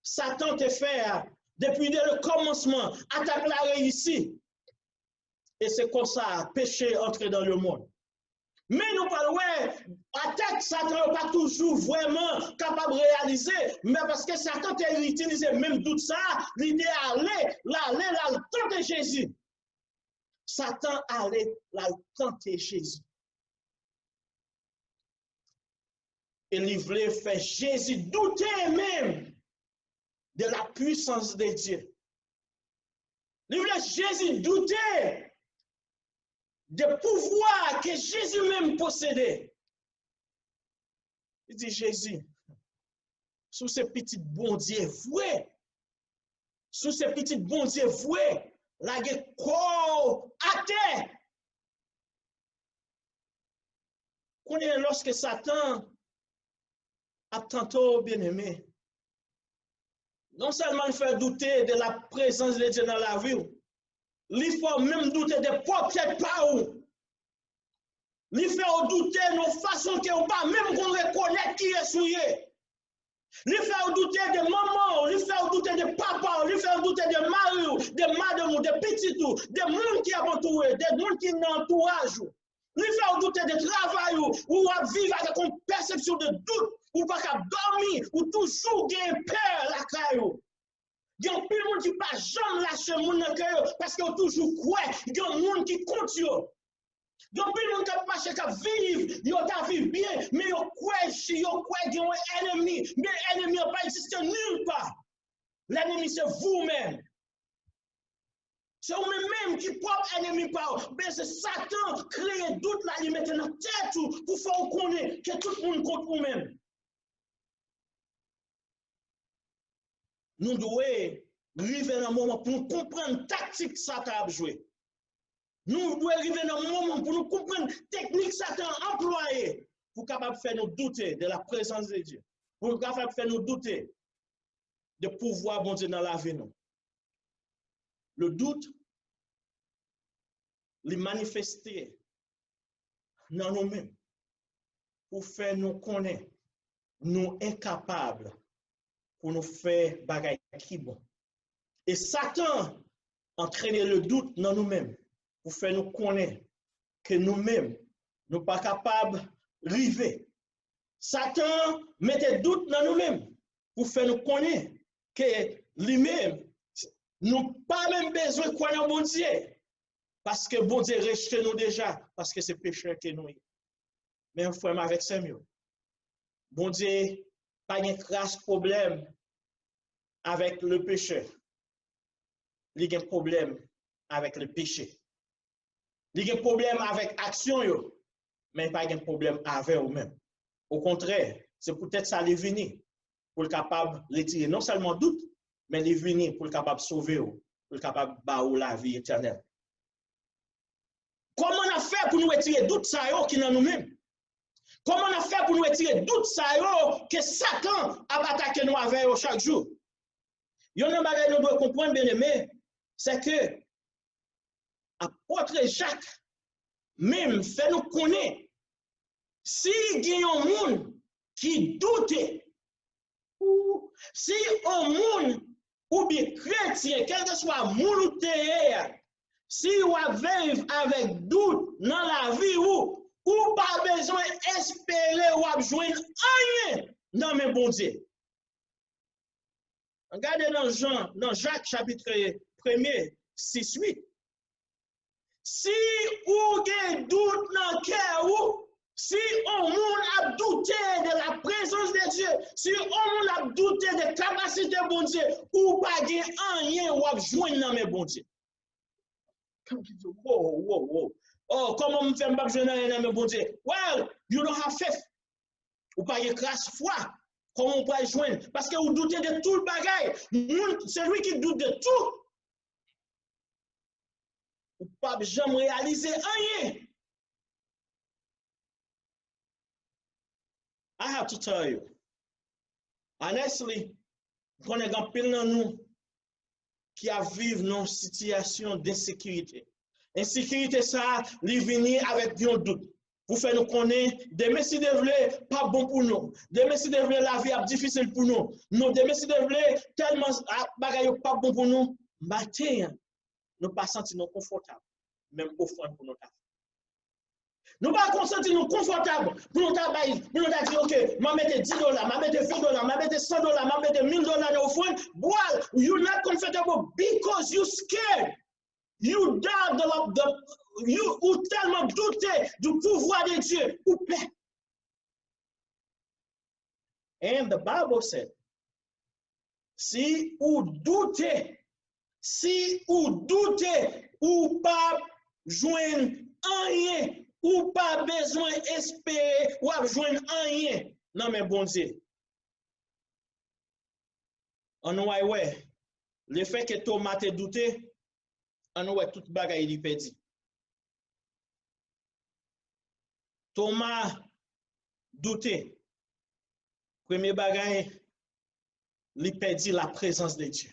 Satan te fè a, depi de le kòmansman, atak la reyisi. E se konsa peche antre dans le monde. Men nou pral wè, atak Satan yo pa toujou vrèman kapab reyalize, men paske Satan te itilize menm dout sa, li te ale, l ale, l al tante Jezi. Satan ale, l al tante Jezi. E li vle fè Jezi doute menm de la puissance de Dieu. Li vle Jezi doute de pouvwa ke Jezi menm posede. Li di, Jezi, si w se pitit Bondye vre, si w se pitit Bondye vre, lage kò w atè. Kounye a, lòske Satan ap tante w, byeneme, non sèlman l fè w doute de la prezans de Dye nan lavi w, li fè w menm doute de pwòp tèt pa w. Li fè w doute nan fason ke w pa menm konn rekonèt kiyès ou ye. Li fè w doute de manman w, li fè w doute de papa w, li fè w doute de mari w, de madanm ou, de pitit ou, de moun ki ap antoure, de moun ki nan antouraj ou. Li fè w doute de travay ou, ou ap viv avèk yon pèsepsyon de dout, ou pa ka dòmi, ou toujou gen pè lakay ou. Gen anpil moun ki pa janm lache moun nan kè yo, paske yo toujou kwè gen moun ki kont yo. Gen anpil moun k ap mache, k ap viv, yo ta viv byen, men yo kwè, yo kwè gen yon ènmi, men ènmi an pa egziste nil pa. Lènmi se vou menm. Se ou menm menm ki pwòp ènmi pa w. Men se Satan kreye dout la, li mete nan tèt ou pou fè w konnen ke tout moun kont ou menm. Nou dwe rive nan moman pou nou konprann taktik Satan ap jwe. Nou dwe rive nan moman pou nou konprann teknik Satan anplwaye pou kapab fè nou doute de la présence de Dieu, pou kapab fè nou doute de pouvwa Bondye nan lavi nou. Le doute, li manifeste nan nou menm pou fè nou konnen nou enkapab pou nou fè bagay ki bon. E Satan antrene le dout nan nou menm pou fè nou konnen ke nou menm, nou pa kapab rive. Satan mete dout nan nou menm pou fè nou konnen ke li menm, nou pa menm bezwen kwè nan Bondye, paske Bondye rejte nou deja, paske se pechè ke nou ye. Men frè m avèk sè m yo, Bondye pa gen kras pwoblèm avèk le pechè. Li gen pwoblèm avèk le peche. Li gen pwoblèm avèk aksyon yo, men li pa gen pwoblèm avè w menm. Okontrè, se poutèt sa li vini, pou l kapab retire non sèlman dout, men li vini pou l kapab sove w, pou l kapab ba ou lavi etènèl. Kòman n ap fè pou nou retire dout sa yo ki nan nou menm? Kòman n ap fè pou nou retire dout sa yo ke Satan ap atake nou avè yo chak jou? Youn nan bagay nou dwe konprann, byeneme, se ke apot Jak menm fè nou konnen, si gen yon moun ki doute, ou, si yon moun oubyen kretyen, kèlkeswa moun ou te ye a, si w ap viv avèk dout nan lavi ou, ou pa bezwen espere w ap jwenn anyen nan men Bondye. Gade nan Jan, nan Jak chapit premye, sis, uit. Si ou gen dout nan kè ou, si yon moun ap doute de la présence de Dieu, si yon moun ap doute de kapasite Bondye, ou pa gen anyen w ap jwenn nan men Bondye. Kòm ki di, wo, wo, wo. Oh, kòman m fè m p ap jwenn anyen nan men Bondye? Well, you don't have faith. Ou pa gen kras fwa. Kòman ou pral jwenn? Paske ou doute de tout bagay. Moun, celui qui doute de tout, ou p ap janm reyalize anyen. I have to tell you, honestly, m konnen gen anpil nan nou ki ap viv nan yon sitiyasyon d ensekirite. Ensekirite sa a, li vini avèk yon dout. Pou fè nou konnen, demen si Dye vle, p ap bon pou nou. Demen si Dye vle, lavi ap difisil pou nou. Non, demen si Dye vle, tèlman, a, bagay yo p ap bon pou nou. Maten an, nou pa santi nou konfòtab. Menm ofrann pou nou ta fè. Nou pa konn santi nou konfòtab pou nou ta bay, pou nou ta di, "Ok, m a mete dis dola, m a mete ven dola, m a mete san dola, m a mete mil dola nan ofrann." Bwal, you not comfortable because you scared. You doubt the, the, you, ou tèlman doute du pouvoir de Dieu, ou pè. And the Bible said, si ou doute, si ou doute, ou p ap jwenn anyen, ou pa bezwen espere w ap jwenn anyen nan men Bondye. Ann nou al wè, lefètke Toma te doute, ann nou wè tout bagay li pèdi. Toma doute. Premye bagay, li pèdi la présence de Dieu.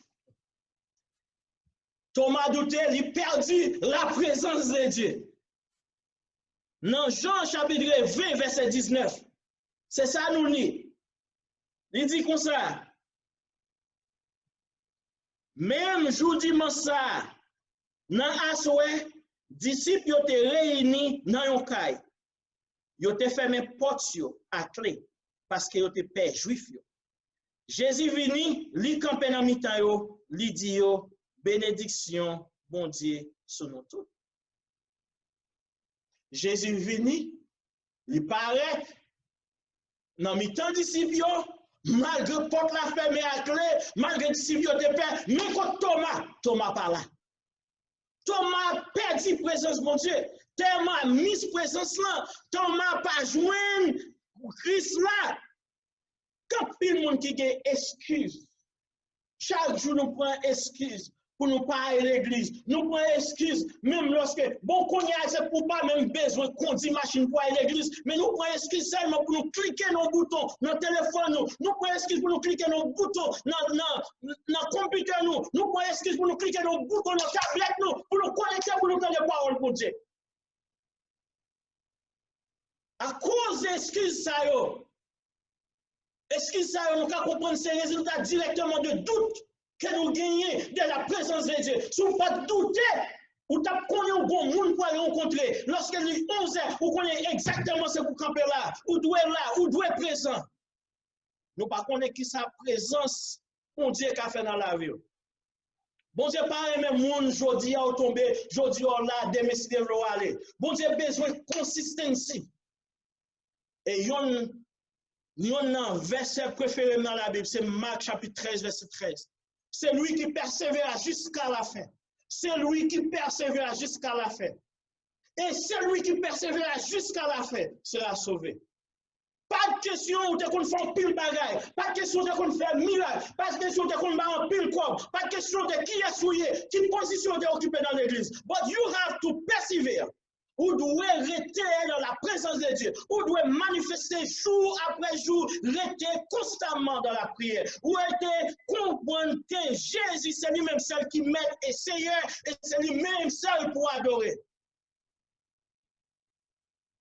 Toma doute, li pèdi la présence de Dieu. Nan Jan chapit ven, vèsè diznèf, se sa nou li. Li di konsa, menm jou dimanch sa a, nan aswè, disip yo te reyini nan yon kay. Yo te fèmen pòt yo a kle, paske yo te pè Jwif yo. Jezi vini, li kanpe nan mitan yo, li di yo, benediksyon Bondye sou nou tout. Jezi vini, li parèt nan mitan disip yo, malgre pòt la fèmen a kle, malgre disip yo te pè, men kot Toma, Toma pa la. Toma pèdi prezans Bondye. Toma mis prezans lan. Toma pa jwenn Kris la. Gen anpil moun ki gen eskiz. Chak jou nou pran eskiz pou nou pa al legliz. Nou pran eskiz menm lòske, bon, kounye a se pou pa menm bezwen kondi machin pou al legliz, men nou pran eskiz sèlman pou nou klike nan bouton nan telefòn nou. Nou pran eskiz pou nou klike nan bouton nan, nan, nan konpitè nou. Nou pran eskiz pou nou klike nan bouton nan tablèt nou, pou nou konekte, pou nou tande pawòl Bondye. Akoz de eskiz sa yo, eskiz sa yo, nou ka konprann se rezilta dirèkteman de dout ke nou genyen de la prezans de Dye. Si w pa t doute, ou t ap konnen w gon moun pou al rankontre. Lòske li onzè, ou konnen egzakteman se pou kanpe la. Ou dwe la, ou dwe prezan. Nou pa konnen kisa prezans Bondye ka fè nan lavi w. Bondye pa renmen moun jodi a w tonbe, jodi a w la, demen si Dye vle w ale. Bondye bezwen konsistansi. E yonn, yonn nan vèsè prefere m nan Labib, se Mak chapit trèz, vèsè trèz. Celui qui persévère jusqu'à la fin. Celui qui persévère jusqu'à la fin. Et celui qui persévère jusqu'à la fin sera sauvé. Pa t kesyon ou te konn fè anpil bagay. Pa t kesyon ou te konn fè mirak. Pa t kesyon ou te konn bay anpil kòb. Pa t kesyon de kiyès ou ye, ki pozisyon ou te okipe nan legliz. But you have to persevere. Ou dwe rete nan la prezans de Dye. Ou dwe manifeste jou apre jou, rete konstamman nan lapriyè. Ou rete konprann ke Jezi se li menm sèl ki mèt e seyè, e se li menm sèl pou adore.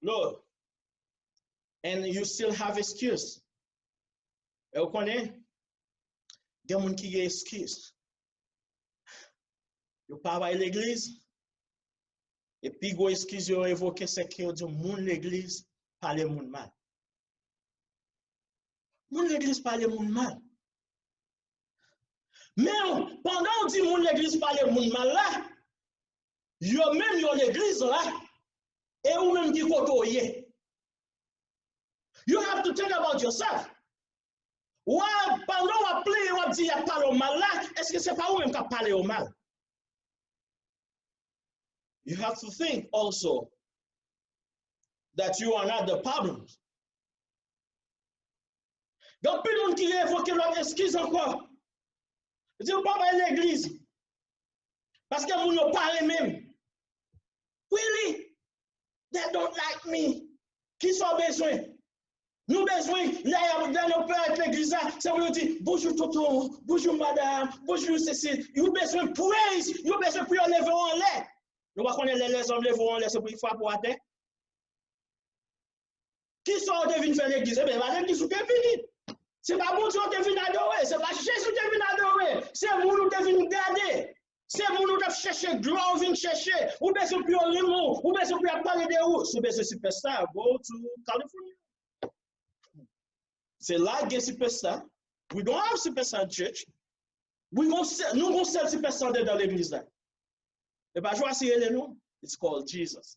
Lord, and you still have excuse. E w konnen, gen moun ki gen eskiz. Yo pa bay legliz, e pi gwo eskiz yo evoke, se ke yo di moun legliz pale moun mal. Moun legliz pale moun mal. Men, pandan w di moun legliz pale moun mal la, yo menm yo legliz la, e ou menm ki kote w ye. You have to think about yourself. Wa, pandan w ap plenyen, w ap di y ap pale w mal la, èske se pa ou menm k ap pale yo mal? You have to think also that you are not the problem. Gen anpil moun ki revoke lòt eskiz ankò. Yo di yo pa bay legliz. Paske moun yo pa renmen m. Really? They don't like me. Kisa w bezwen? Nou bezwen, lè y ap, lè nou parèt legliz la, se pou yo di, bonjou tonton, bonjou madanm, bonjou sesi. Yo bezwen praise, yo bezwen pou yo leve w anlè. Nou pa konnen lè lèzòm leve w anlè, se pou yo frape w atè? Kisa w te vin fè legliz? Ebyen, e pa legliz ou te vini. Se pa Bondye w te vin adore. Se pa Jezi w te vin adore. Se moun ou te vin gade. Se moun ou t ap chèche glwa ou vin chèche. Ou bezwen pou yo renmen w. Ou bezwen pou y ap pale de ou. Si w bezwen sipèsta, go to California. Se la gen sipèsta. We don't have sipèsta in church. We gon sè-, nou gon sèl sipèsta andedan legliz la. E pa Jwasi rele non. It's called Jesus.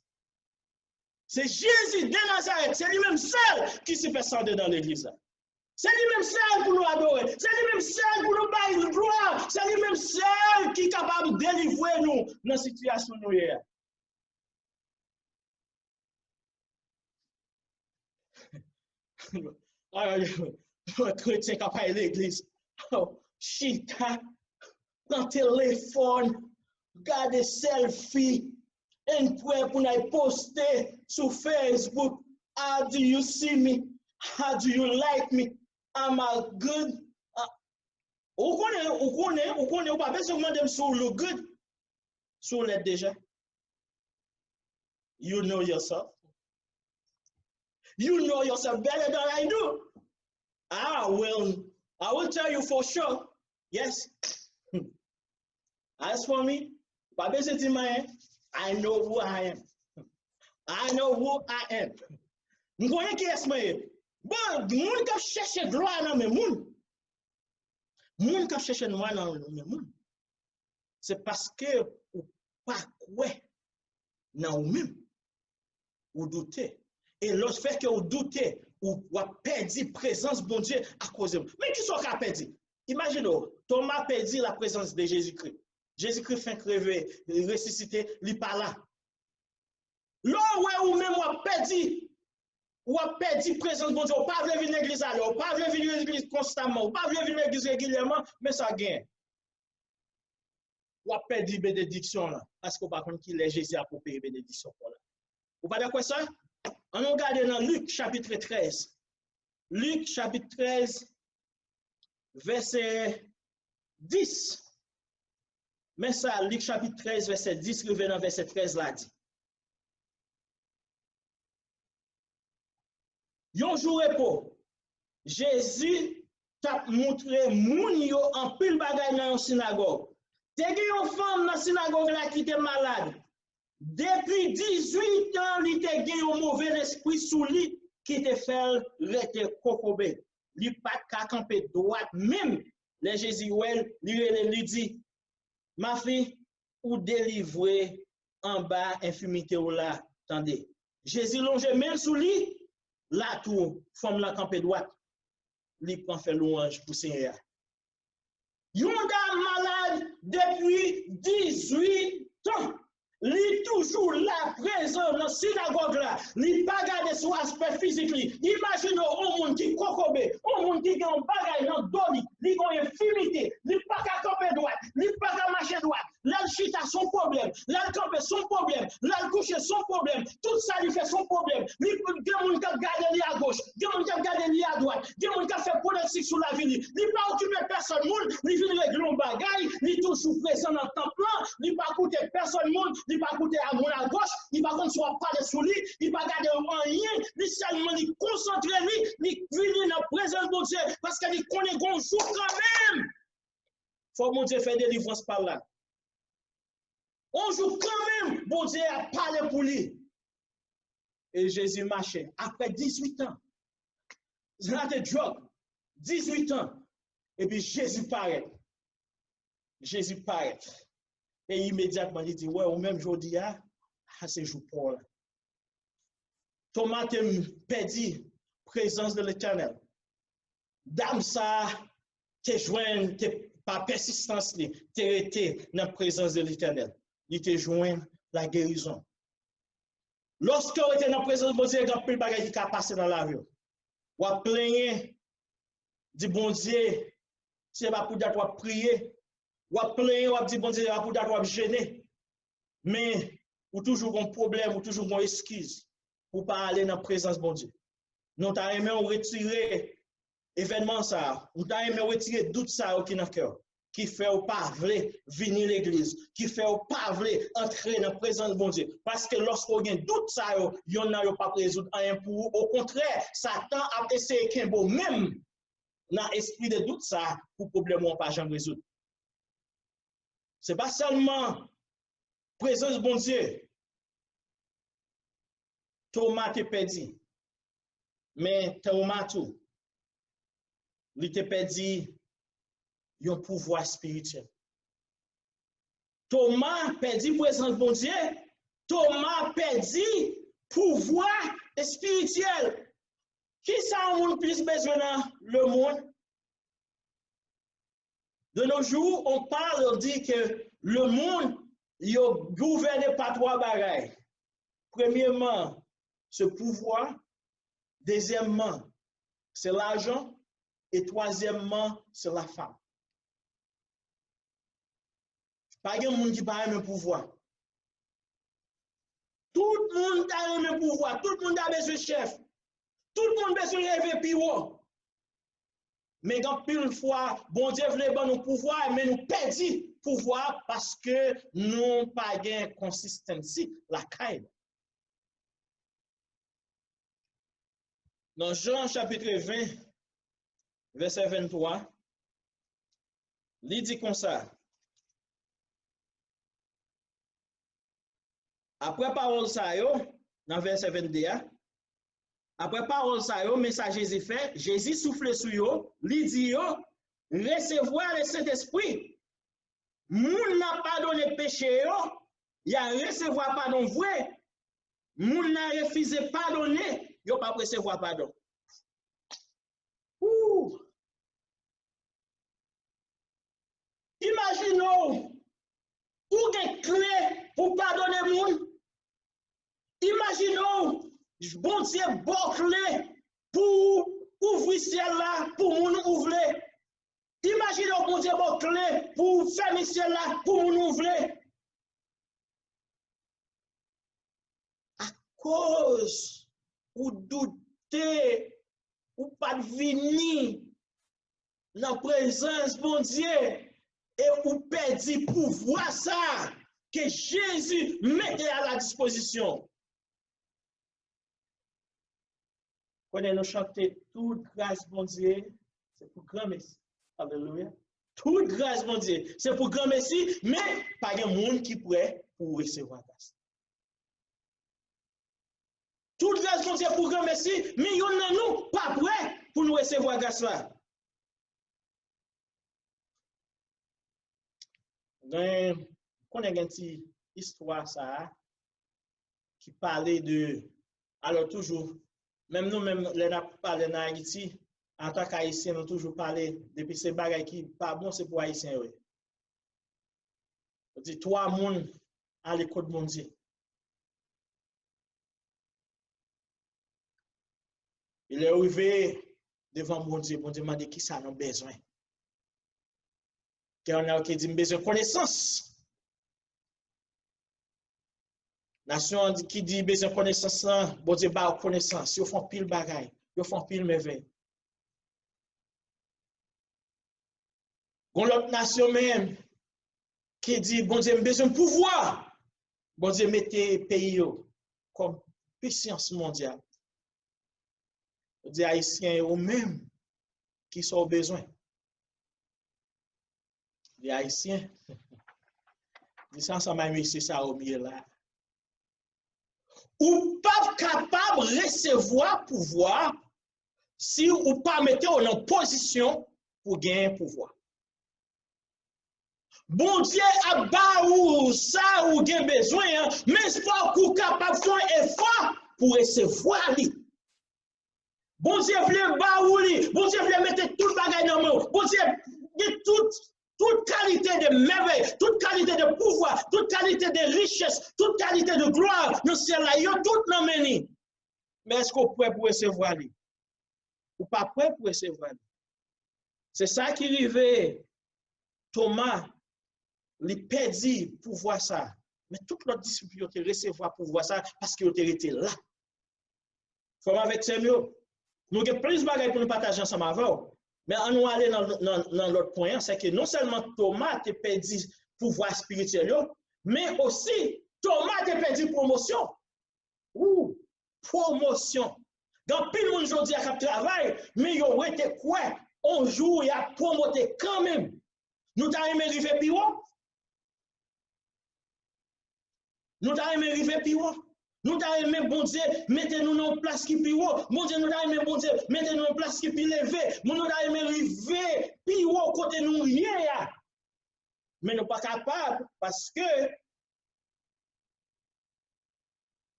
Se Jezi de Nazarèt, se li menm sèl ki sipèsta andedan legliz la. Se li menm sèl pou nou adore, se li menm sèl pou nou bay glwa, se li menm sèl ki kapab delivre nou nan sitiyasyon nou ye a. Yon kretyen k ap al legliz, chita, pran telefòn, gade selfie, and prè pou n al poste sou Facebook. How do you see me? How do you like me? Am I good? Ah, ou konnen, ou konnen, ou konnen, ou pa bezwen mande m si w look good. Si w lèd deja. You know yourself. You know yourself better than I do. I will, I will tell you for sure. Yes. As for me, pa bezwen di m anyen. I know who I am. I know who I am. M konnen kiyès mwen ye. Bon, moun k ap chèche glwa nan men moun, moun k ap chèche glwa nan men moun, se paske ou pa kwè nan ou menm. ou doute. E lè fè ke ou doute, ou w ap pèdi prezans Bondye akoz de mwen. Men kisa w ka pèdi? Imajine w, Toma pèdi la prezans de Jezikri. Jezikri fenk reve, resisite, li pa la. Lè w wè ou menm w ap pèdi, w ap pèdi prezans Bondye, ou pa vle vin legliz alè, ou pa vle vin legliz konstaman, ou pa vle vin legliz regilyèman, men sa w genyen. W ap pèdi benediksyon w lan, paske w pa konn kilè Jezi ap opere benediksyon pou w la. Ou pa dakò sa? Ann nou gade nan Lik chapit trèz. Lik chapit trèz, vèsè dis. Men sa Lik chapit trèz, vèsè dis rive nan vèsè trèz la di. Yon jou repo, Jezi t ap montre moun yo anpil bagay nan yon sinagòg. Te gen yon fanm nan sinagòg la ki te malad. Depi dizuit an, li te gen yon move lespri sou li ki te fè l rete kokobe. Li pa t ka kanpe dwat menm. Lè Jezi wè l, li rele l, li di, "Ma fi, ou delivre anba enfimite w la, tande." Jezi lonje men l sou li, la tou, fanm lan kanpe dwat. Li pran fè lwanj pou Senyè a. Yon dam malad depi dizuit an. Li toujou la prezan nan sinagòg la. Li pa gade sou aspè fizik li. Imajine w, yon moun ki kokobe, yon moun ki gen yon bagay nan do li, li gen enfimite, li pa ka kanpe dwat, li pa ka mache dwat. Lè l chita, se yon pwoblèm. Lè l kanpe, se yon pwoblèm. Lè l kouche, se yon pwoblèm. Tout sa li fè, se yon pwoblèm. Li gen moun k ap gade li agoch, gen moun k ap gade li adwat, gen moun k ap fè pwonostik sou lavi li. Li pa okipe pèsòn moun, li vin regle yon bagay, li toujou prezan nan tanp lan, li pa koute pèsòn moun, li pa koute a moun agoch, li pa konn si w ap pale sou li, li pa gade anyen, li sèlman li konsantre li, li vini nan prezans Bondye, paske li konnen gon jou kanmenm, fò Bondye fè delivrans pa l la. Yon jou kanmenm, Bondye ap pale pou li. E Jezi mache. Apre dizuit an, se la te djòg, dizuit an, epi Jezi parèt. Jezi parèt. E imedyatman, li di, "Wè, ou menm jodi a, a se jou pa w la." Toma te pèdi prezans de Letènèl. Dam sa a te jwenn, te, pa pèsistans li, te rete nan prezans de Letènèl. Li te jwenn lagerizon. Lòske w rete nan prezans Bondye, gen anpil bagay ki ka pase nan lavi w. W ap plenyen, di Bondye, se pa pou dat w ap priye. W ap plenyen, w ap di Bondye, se pa pou dat w ap jene. Men, ou toujou gon pwoblèm, ou toujou gon eskiz pou pa ale nan prezans Bondye. Nou ta renmen w retire evènman sa a, nou ta renmen w retire dout sa yo ki nan kè w, ki fè w pa vle vini legliz, ki fè w pa vle antre nan prezans Bondye. Paske lòske w gen dout sa yo, yonn nan yo p ap rezoud anyen pou ou. Okontrè, Satan ap eseye kenbe w menm nan espri de dout sa a pou pwoblèm ou an pa janm rezoud. Se pa sèlman prezans Bondye Toma te pèdi, men Toma tou, li te pèdi yon pouvwa espirityèl. Toma pèdi prezans Bondye, Toma pèdi pouvwa espirityèl. Kisa yon moun plis bezwen nan lemonn? De nos jours, on parle, on dit que le monde, yo gouvène pa twa bagay. Premyèman, se pouvwa. Dezyèmman, se lajan. E twazyèmman, se lafam. Pa gen moun ki pa renmen pouvwa. Tout moun ta renmen pouvwa. Tout moun ta bezwen chèf. Tout moun bezwen leve pi wo. Men gen anpil fwa, Bondye vle ban nou pouvwa, men nou pèdi pouvwa paske nou pa gen konsistansi lakay nou. Nan Jan chapit ven, vèsè venntwa, li di konsa, apre pawòl sa yo, nan vèsè vennde a, apre pawòl sa yo, men sa Jezi fè, Jezi soufle sou yo, li di yo, "Resevwa Lesentespri." Moun nan padone peche yo, y a resevwa padon vre. moun nan refize padone, yo p ap resevwa padon. Ooh! Imajine w, ou gen kle pou padone moun. Imajine w, Bondye ba w kle pou ouvri syèl la pou moun ou vle. Imajine w, Bondye ba w kle pou fèmen syèl la pou moun ou vle. Akoz ou doute, ou pa t vini nan prezans Bondye e ou pèdi pouvwa sa a ke Jezi mete a la dispozisyon. Konnen nou chante tout gras Bondye, se pou granmesi. Alelouya. Tout gras Bondye, se pou granmesi, men pa gen moun ki prè pou resevwa gras. Tout gras Bondye pou granmesi, men youn nan nou pa prè pou nou resevwa gras la. Gen, konnen gen ti istwa sa a ki pale de, alò toujou, menm nou menm lè n ap pale nan Ayiti, antank Ayisyen, nou toujou pale, depi se bagay ki pa bon, se pou Ayisyen yo ye. Yo di twa moun ale kot Bondye. E lè yo rive devan Bondye, Bondye mande kisa nou bezwen. Gen yon nèg ki di, "M bezwen konesans." Nasyon an di, ki di bezwen konesans lan, Bondye ba yo konesans. Yo fè anpil bagay, yo fè anpil mèvèy. Gon lòt nasyon menm ki di, "Bondye, m bezwen pouvwa." Bondye mete peyi yo kòm pisans mondyal. Yo di, "Ayisyen, e ou menm, kisa w bezwen?" Li Ayisyen. Di sa ansanm ak mesye sa yo m ye la. Ou p ap kapab resevwa pouvwa si ou pa mete w nan pozisyon pou genyen pouvwa. Bondye ap ba ou sa ou gen bezwen an, men fòk ou kapab fè yon efò pou resevwa li. Bondye vle ba ou li. Bondye vle mete tout bagay nan men w. Bondye gen tout, tout kalite de mèvèy, tout kalite de pouvwa, tout kalite de richès, tout kalite de glwa nan syèl la. Yo tout nan men li. Men èske w prè pou resevwa li? Ou pa prè pou resevwa li. Se sa ki rive Toma, li pèdi pouvwa sa. Men tout lòt disip yo te resevwa pouvwa sa paske yo te rete la. Frè m avèk sè m yo, nou gen plis bagay pou nou pataje ansanm avè w. Men ann nou ale nan, nan, nan lòt pwen an, se ke non sèlman Toma te pèdi pouvwa espirityèl yo, men osi Toma te pèdi pwomosyon. Ou, pwomosyon. Gen anpil moun jodi a k ap travay, men yo rete kwè on jou y ap pwomote kanmenm. Nou ta renmen rive pi wo? Nou ta renmen rive pi wo? Nou ta renmen Bondye mete nou nan yon plas ki pi wo? Bondye, nou ta renmen Bondye mete nou nan yon plas ki pi leve? Moun, nou ta renmen rive pi wo kote nou ye a? Men nou pa kapab paske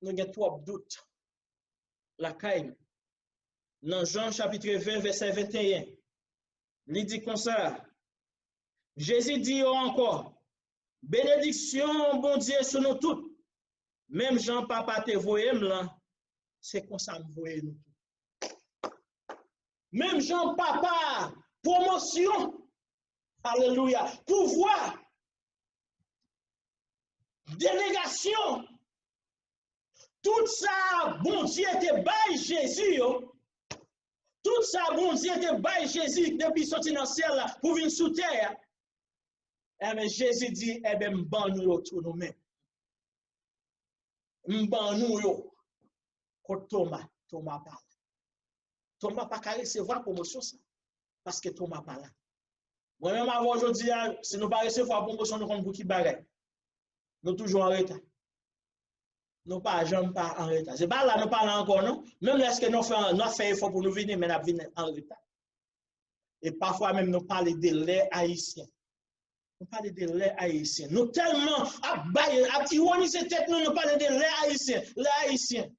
nou gen twòp dout lakay nou. Nan Jan chapit ven, vèsè venteyen, li di konsa, Jezi di yo ankò, "Benediksyon Bondye sou nou tout. Menm jan Papa te voye m lan, se konsa m voye nou tou." Menm jan Papa a, pwomosyon, alelouya, pouvwa, delegasyon, tout sa Bondye te bay Jezi yo, tout sa Bondye te bay Jezi depi soti nan syèl la pou vin sou tè a, enben, Jezi di, "Enben, m ban nou yo tou nou menm. M ban nou yo." Kot Toma? Toma pa la. Toma pa ka resevwa pwomosyon sa, paske Toma pa la. Mwen menm avè w jodi a, si nou pa resevwa pwomosyon, nou konn pou ki bagay. Nou toujou an reta. Nou pa janm pa an reta. Se pa la nou pa la ankò, non. Menm lèske nou fè, nou ap fè efò pou nou vini, men n ap vin an reta. E pafwa menm nou pale de lè ayisyen. Nou pale de lè ayisyen. Nou tèlman ap bay, ap iwonize tèt nou, nou pale de lè ayisyen. Lè ayisyen.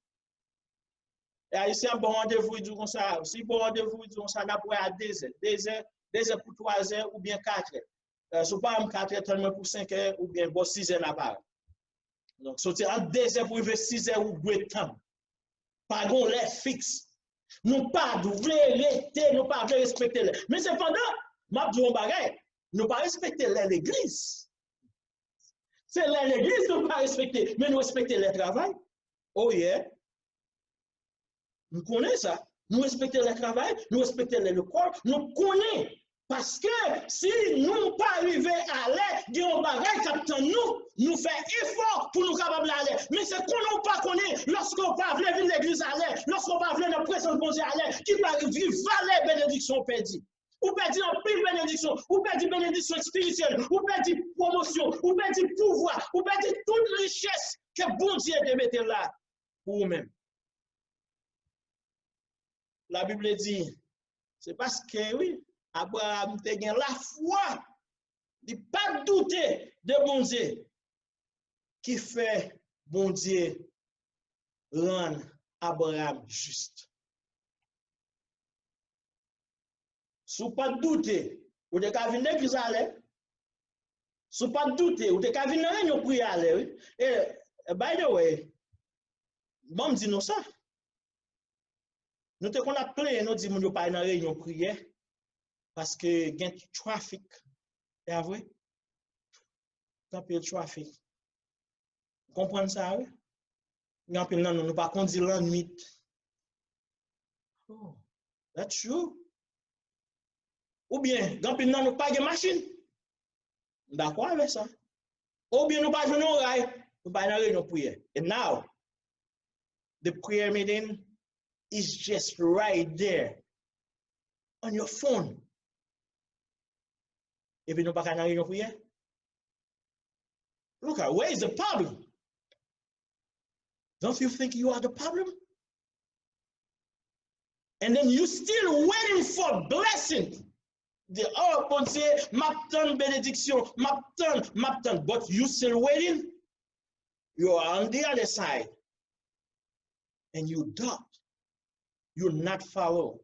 E ayisyen ap ba w randevou, li di w konsa, si li ba w randevou, li di w konsa, n ap wè a dezè. Dezè, dezè pou twazè oubyen katrè. Eh, si w pa wè m katrè, tann mwen pou senkè oubyen bò sizè n ap wè. Donk, soti ant dezè pou rive sizè, ou dwe tann. Pa gen yon lè fiks. Nou pa vle rete, nou pa vle respekte lè. Men sepandan, m ap di w yon bagay, nou pa respekte lè legliz. Se lè legliz nou pa respekte, men nou respekte lè travay. Oh yeah. Nou konnen sa. Nou respekte lè travay, nou respekte lè lekòl, nou konnen. Paske si nou pa rive alè, gen yon bagay k ap tann nou, nou fè efò pou nou kapab la alè. Men se konnen ou pa konnen, lòske w pa vle vin legliz alè, lòske w pa vle nan prezans Bondye alè, ki pa gen valè benediksyon w pèdi. Ou pèdi anpil benediksyon, ou pèdi benediksyon espirityèl, ou pèdi pwomosyon, ou pèdi pouvwa, ou pèdi tout richès ke Bondye te mete la pou ou menm. Labib di, se paske, wi, Abraram te gen lafwa, li pa t doute de Bondye, ki fè Bondye rann Abraram jis. Si w pa t doute, ou te ka vin legliz alè. Si w pa t doute, ou te ka vin nan reyinyon priyè alè, wi. E, by the way, ban m di nou sa. Nou te konn ap plenyen, nou di moun yo pa al nan reyinyon priyè, paske gen trafik. E a vre? Gen anpil trafik. Ou konprann sa, wi? Gen anpil nan nou, nou pa kondi lannwit. Oh, that's true. Oubyen, gen anpil nan nou pa gen machin. M dakò avèk sa. Oubyen nou pa jwenn yon ray, nou pa nan reyinyon priyè. And now, the prayer meeting is just right there on your phone. Epi nou pa ka nan reyinyon priyè? Look at, where is the problem? Don't you think you are the problem? And then you still waiting for blessing. The, oh, Bondye, m ap tann benediksyon, m ap tann, m ap tann. But you still waiting. You are on the other side. And you doubt. You not follow.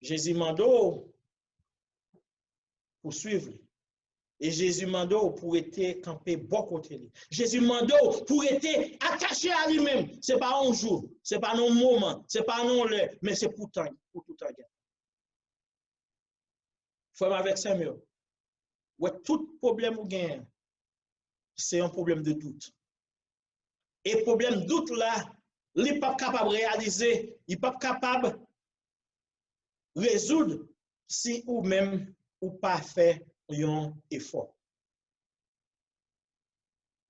Jezi mande w pou swiv li. E Jezi mande w pou rete kanpe bò kote li. Jezi mande w pou rete atache a li menm. Se pa yon jou, se pa nan yon moman, se pa nan yon lè, men se pou tan, pou toutan. Frè m avèk sè m yo, wè, tout pwoblèm ou genyen, se yon pwoblèm de dout. E pwoblèm dout la, li p ap kapab reyalize, li p ap kapab rezoud si ou menm ou pa fè yon efò.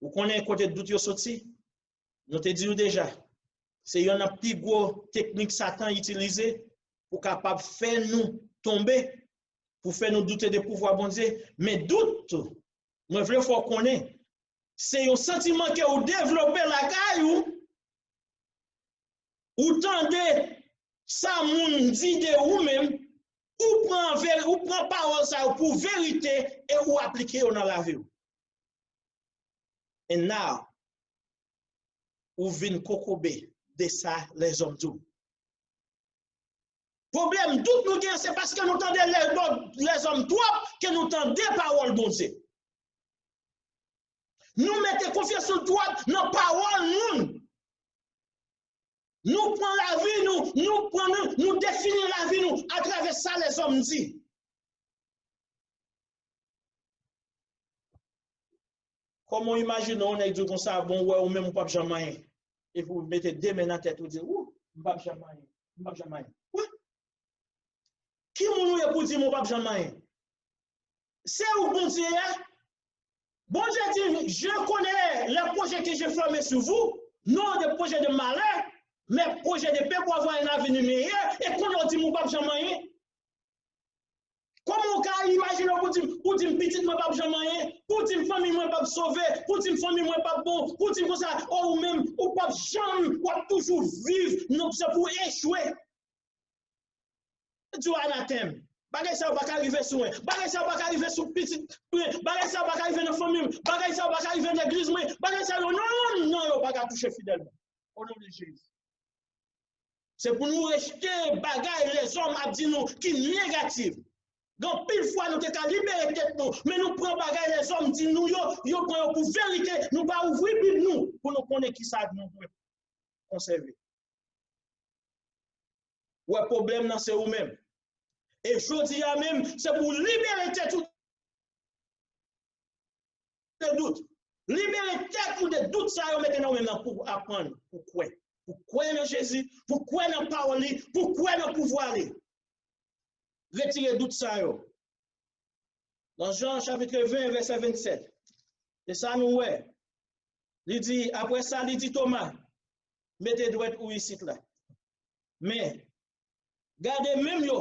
Ou konnen kote dout yo soti? Nou te di nou deja, se yonn nan pi gwo teknik Satan itilize pou kapab fè nou tonbe, pou fè nou doute de pouvwa Bondye. Men dout, mwen vle fè w konnen, se yon santiman ke ou devlope lakay ou, ou tande sa moun di de ou menm, ou pran veri-, ou pran pawòl sa yo pou verite e ou aplike yo nan lavi w. And now, ou vin kokobe de sa lèzòm di w. Pwoblèm dout nou gen, se paske nou tande lè-, lèzòm twòp ke nou tande pawòl Bondye. Nou mete konfyans nou twòp nan pawòl moun. Nou pran lavi nou, nou pran nou, nou defini lavi nou atravè sa lèzòm di. Kòman w imajine yon nèg di w konsa, bon, w wè ou menm ou p ap janm anyen. Epi w mete de men nan tèt ou, di, ou, m p ap janm anyen, m p ap janm anyen. Wè? Ki moun ou ye pou di m ou p ap janm anyen? Se ou Bondye a. Bondye di, je connais les projets que j'ai formés sur vous, non des projets de malheur, mais projets de paix pour avoir un avenir meilleur, e kounye a w di m ou p ap janm anyen. Kòman w ka imajine w pou di m, pou di m pitit mwen p ap janm anyen, pou di m fanmi mwen p ap sove, pou di m fanmi mwen p ap bon, pou di m konsa, o ou menm, ou p ap janm, w ap toujou viv, non, se pou w echwe. Di w anatèm. Bagay sa yo pa ka rive sou mwen. Bagay sa yo pa ka rive sou pitit mwen. Bagay sa yo pa ka rive nan fanmi m. Bagay sa yo pa ka rive nan legliz mwen. Bagay sa yo, non, non, yo pa ka touche fidèl mwen. O non de Jezi. Se pou nou rejte bagay lèzòm ap di nou ki negatif. Gen anpil fwa nou te ka libere tèt nou, men nou pran bagay lèzòm di nou yo, yo pran yo pou verite, nou pa ouvri Bib nou pou nou konnen ki sa nou dwe konsève. Ou wè, pwoblèm nan se ou menm. E jodi a menm, se pou w libere tèt ou de dout. Libere tèt ou de dout sa yo mete nan ou menm nan pou w aprann, pou w kwè. Pou w kwè nan Jezi, pou w kwè nan pawòl li, pou w kwè nan pouvwa li. Retire dout sa yo. Nan Jan chapit ven, vèsè vennsèt, se sa nou wè. Li di, apre sa, li di Toma, mete dwèt ou isit la. Men, gade men m yo,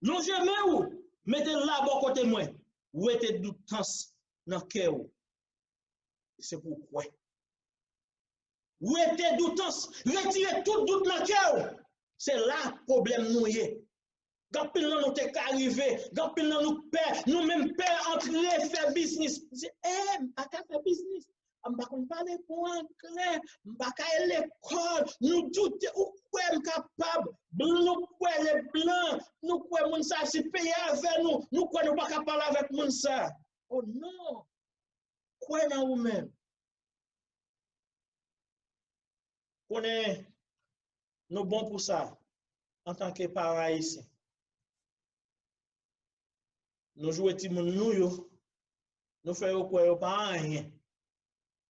lonje men ou, mete l la bò kote mwen. Wete doutans nan kè w. Se pou w kwè. Wete doutans, retire tout dout nan kè w. Se la pwoblèm nou ye. Gen anpil nan nou te ka rive, gen anpil nan nou pè, nou menm pè antre fè biznis. Di, eh, m pa ka fè biznis. M pa konn pale bon anglè, m pa ka al lekòl. Nou doute, ou kwè m kapab? Blan, nou kwè le blan, nou kwè moun sa si peye avè nou, nou kwè nou pa ka pale avèk moun sa. Oh non! Kwè nan ou menm. Konnen nou bon pou sa, antanke paran ayisyen. Nou jwe timoun nou yo, nou fè yo kwè yo pa anyen.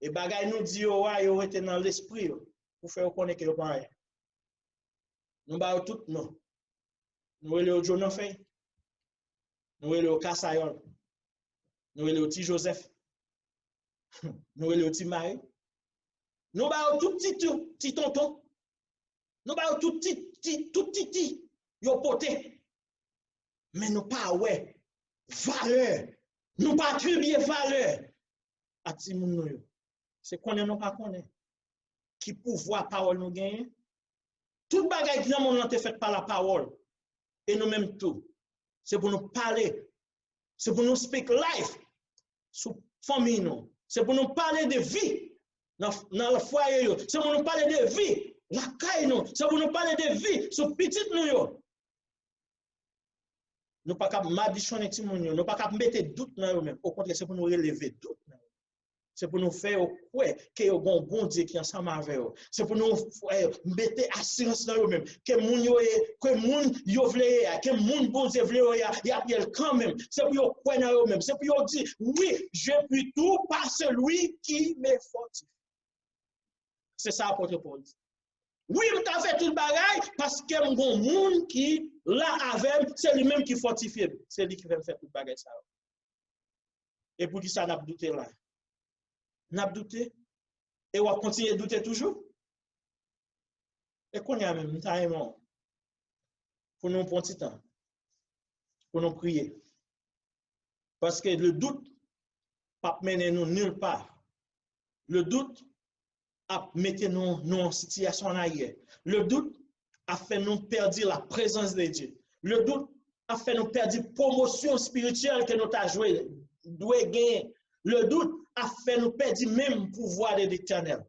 E bagay nou di yo a, yo rete nan lespri yo, pou fè yo konnen ke yo pa anyen. Nou ba yo tout non. Nou rele yo Djonanfèy. Nou rele yo Kasayòl. Nou rele yo Ti Jozèf. Nou rele yo Ti Mari. Nou ba yo tout titou, Ti Tonton. Nou ba yo tout ti, ti, tout titi yo pote. Men nou pa wè valè. Nou pa atribye valè a timoun nou yo. Se konnen nou pa konnen ki pouvwa pawòl nou genyen. Tout bagay ki nan mond lan te fèt pa lapawòl. E nou menm tou, se pou nou pale. Se pou nou speak life sou fanmi nou. Se pou nou pale de vi nan, nan fwaye yo. Se pou nou pale de vi lakay nou. Se pou nou pale de vi sou pitit nou yo. Nou pa ka ap madichonnen timoun yo. Nou pa ka ap mete dout nan yo menm. Okontrè, se pou nou releve dout nan yo. Se pou nou fè yo kwè ke yo gen yon Bondye ki ansanm avè yo. Se pou nou fè yo mete asirans nan yo menm. Ke moun yo ye, ke moun yo vle ye a, ke moun Bondye vle yo ye a, y ap ye l kanmenm. Se pou yo kwè nan yo menm. Se pou yo di, oui, je puis tout par celui qui me fortifie. Se sa apot Pòl di. Wi, m ka fè tout bagay paske m gon moun ki la avè m, se li menm ki fòtifye m, se li ki fè m fè tout bagay sa yo. E poukisa n ap doute la? N ap doute? E w ap kontinye doute toujou? E kounye a menm, m ta renmen w pou nou pran ti tan, pou nou priye. Paske le dout p ap mennen nou nil pa. Le dout ap mete nou nan yon sitiyasyon an aryè. Le dout ap fè nou pèdi la prezans de Dye. Le dout ap fè nou pèdi pwomosyon espirityèl ke nou ta jwe, dwe genyen. Le dout ap fè nou pèdi menm pouvwa de Letènèl.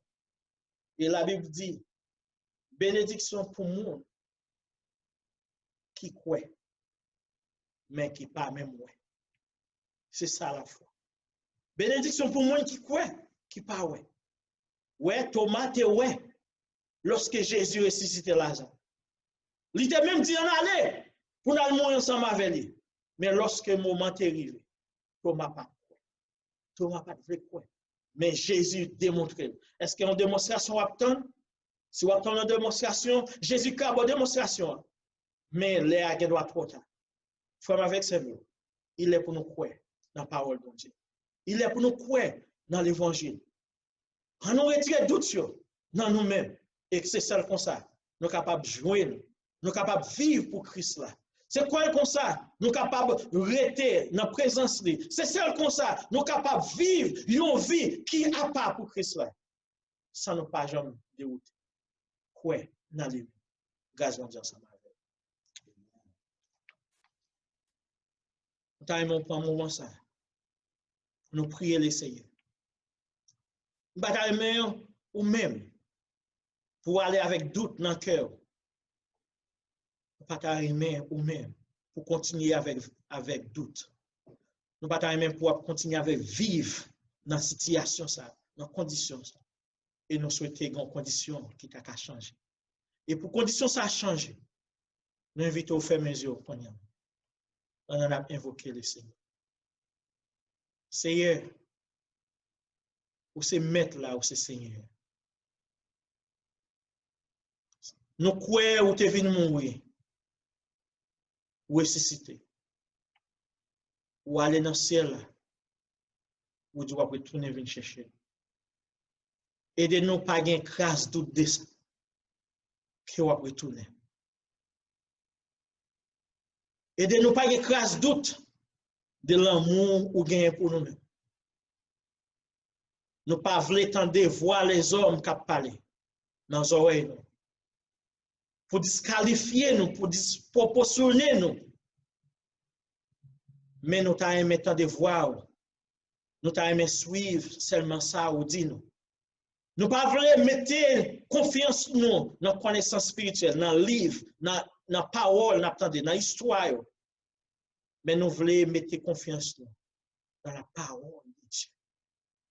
E Labib di, benediksyon pou moun ki kwè, men ki pa menm wè. Se sa lafwa. Benediksyon pou moun ki kwè, ki pa wè. Wè, Toma te wè lòske Jezi resisite Laza. Li te menm di, ann ale pou n al mouri ansanm avè li. Men lòske moman te rive, Toma pa t kwè. Toma pa t vle kwè. Men Jezi demontre l. Èske yon demonstrasyon w ap tann? Si w ap tann yon demonstrasyon, Jezi ka ba w demonstrasyon an. Men lè a gendwa twò ta. Frè m avèk sè m yo, li lè pou nou kwè nan pawòl Bondye. Li lè pou nou kwè nan levanjil. Ann nou retire dout yo nan nou menm. E se sèl konsa nou kapab jwenn, nou kapab viv pou Kris la. Se sèl konsa nou kapab rete nan prezans li. Se sèl konsa nou kapab viv yon vi ki apa pou Kris la, san nou pa janm dewoute. Kwè nan li. Gras Bondye ansanm avè w. Mwen ta renmen w pran moman sa pou nou priye Lesenyè. M pa ta renmen ou menm pou w ale avèk dout nan kè w. M pa ta renmen ou menm pou kontinye avèk, avèk dout. Nou pa ta renmen pou w ap kontinye avèk viv nan sitiyasyon sa, nan kondisyon sa. E nou swete gen yon kondisyon ki ta ka chanje. E pou kondisyon sa chanje, nou envite w fèmen zye w kounye a. Pandan n ap envoke Lesenyè. Seyè, ou se mèt la, ou se Senyè. Nou kwè ou te vin mouri, ou resisite. Ou ale nan syèl la, ou di w ap retounen vin chèche nou. Ede nou pa gen kras dout de sa, ke w ap retounen. Ede nou pa gen kras dout de lanmou ou genyen pou nou menm. Nou pa vle tande vwa lèzòm k ap pale nan zòrèy nou pou diskalifye nou, pou dispwoposyone nou. Men nou ta renmen tande vwa w. Nou ta renmen swiv sèlman sa ou di nou. Nou pa vle mete konfyans nou nan konesans espirityèl, nan liv, nan, nan pawòl n ap tande, nan istwa yo. Men nou vle mete konfyans nou nan la parole de Dieu.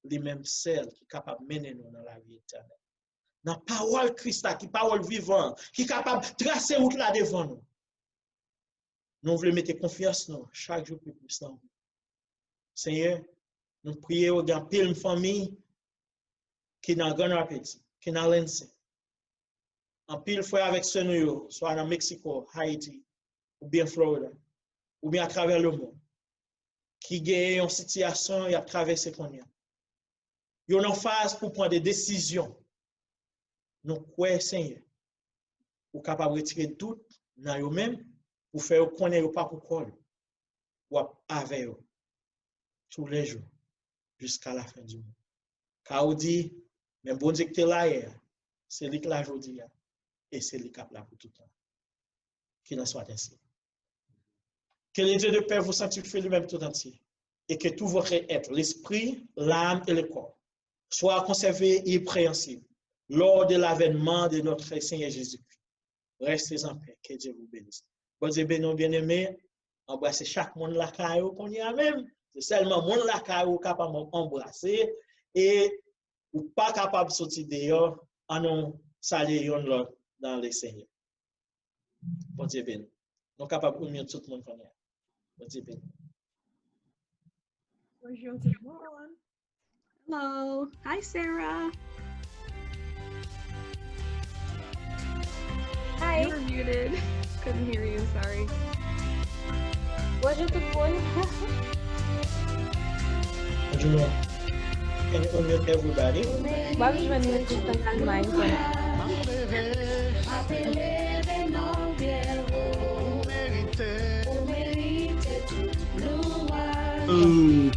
Li menm sèl ki kapab mennen nou nan lavi etènèl. Nan pawòl Kris la, ki pawòl vivan, ki kapab trase wout la devan nou. Nou vle mete konfyans nou chak jou pi plis nan ou. Senyè, nou priye w, gen anpil fanmi ki nan Grand Rapids, ki nan Lansing. Anpil frè avèk sè nou yo, swa nan Meksiko, Ayiti, oubyen Florida, oubyen atravè lemonn, ki genyen yon sitiyasyon y ap travèse kounye a. Yo nan faz pou pran de desizyon. Nou kwè, Senyè, ou kapab retire dout nan yo menm, pou fè yo konnen yo pa pou kò yo. W ap avè yo toulèjou, jiska lafen di mond. Ka ou di, men Bondye ki te la yè a, se li k la jodi a, e se li k ap la pou tout tan. Qu'il en soit ainsi. Que le Dieu de paix vous sanctifie lui-même tout entier, et que tout votre être, l'esprit, l'âme et le corps, soit conservé irrépréhensible lors de l'avènement de notre Seigneur Jésus-Christ. Restez en paix. Que Dieu vous bénisse. Bondye beni w, byeneme. Anbrase chak moun lakay ou kounye a menm. Se sèlman moun lakay ou kapab anbrase. E ou pa kapab soti deyò. Ann nou salye youn lòt nan Lesenyè. Bondye beni. Nou kapab unmute tout moun kounye a. Bondye beni. Bonjou tout moun. Hello. Hi, Sarah. Hi. You were muted. Couldn't hear you, sorry. Bonjou tout moun. Bonjou. Can you unmute everybody? W ap jwenn li sou Tanki Mine. Mm.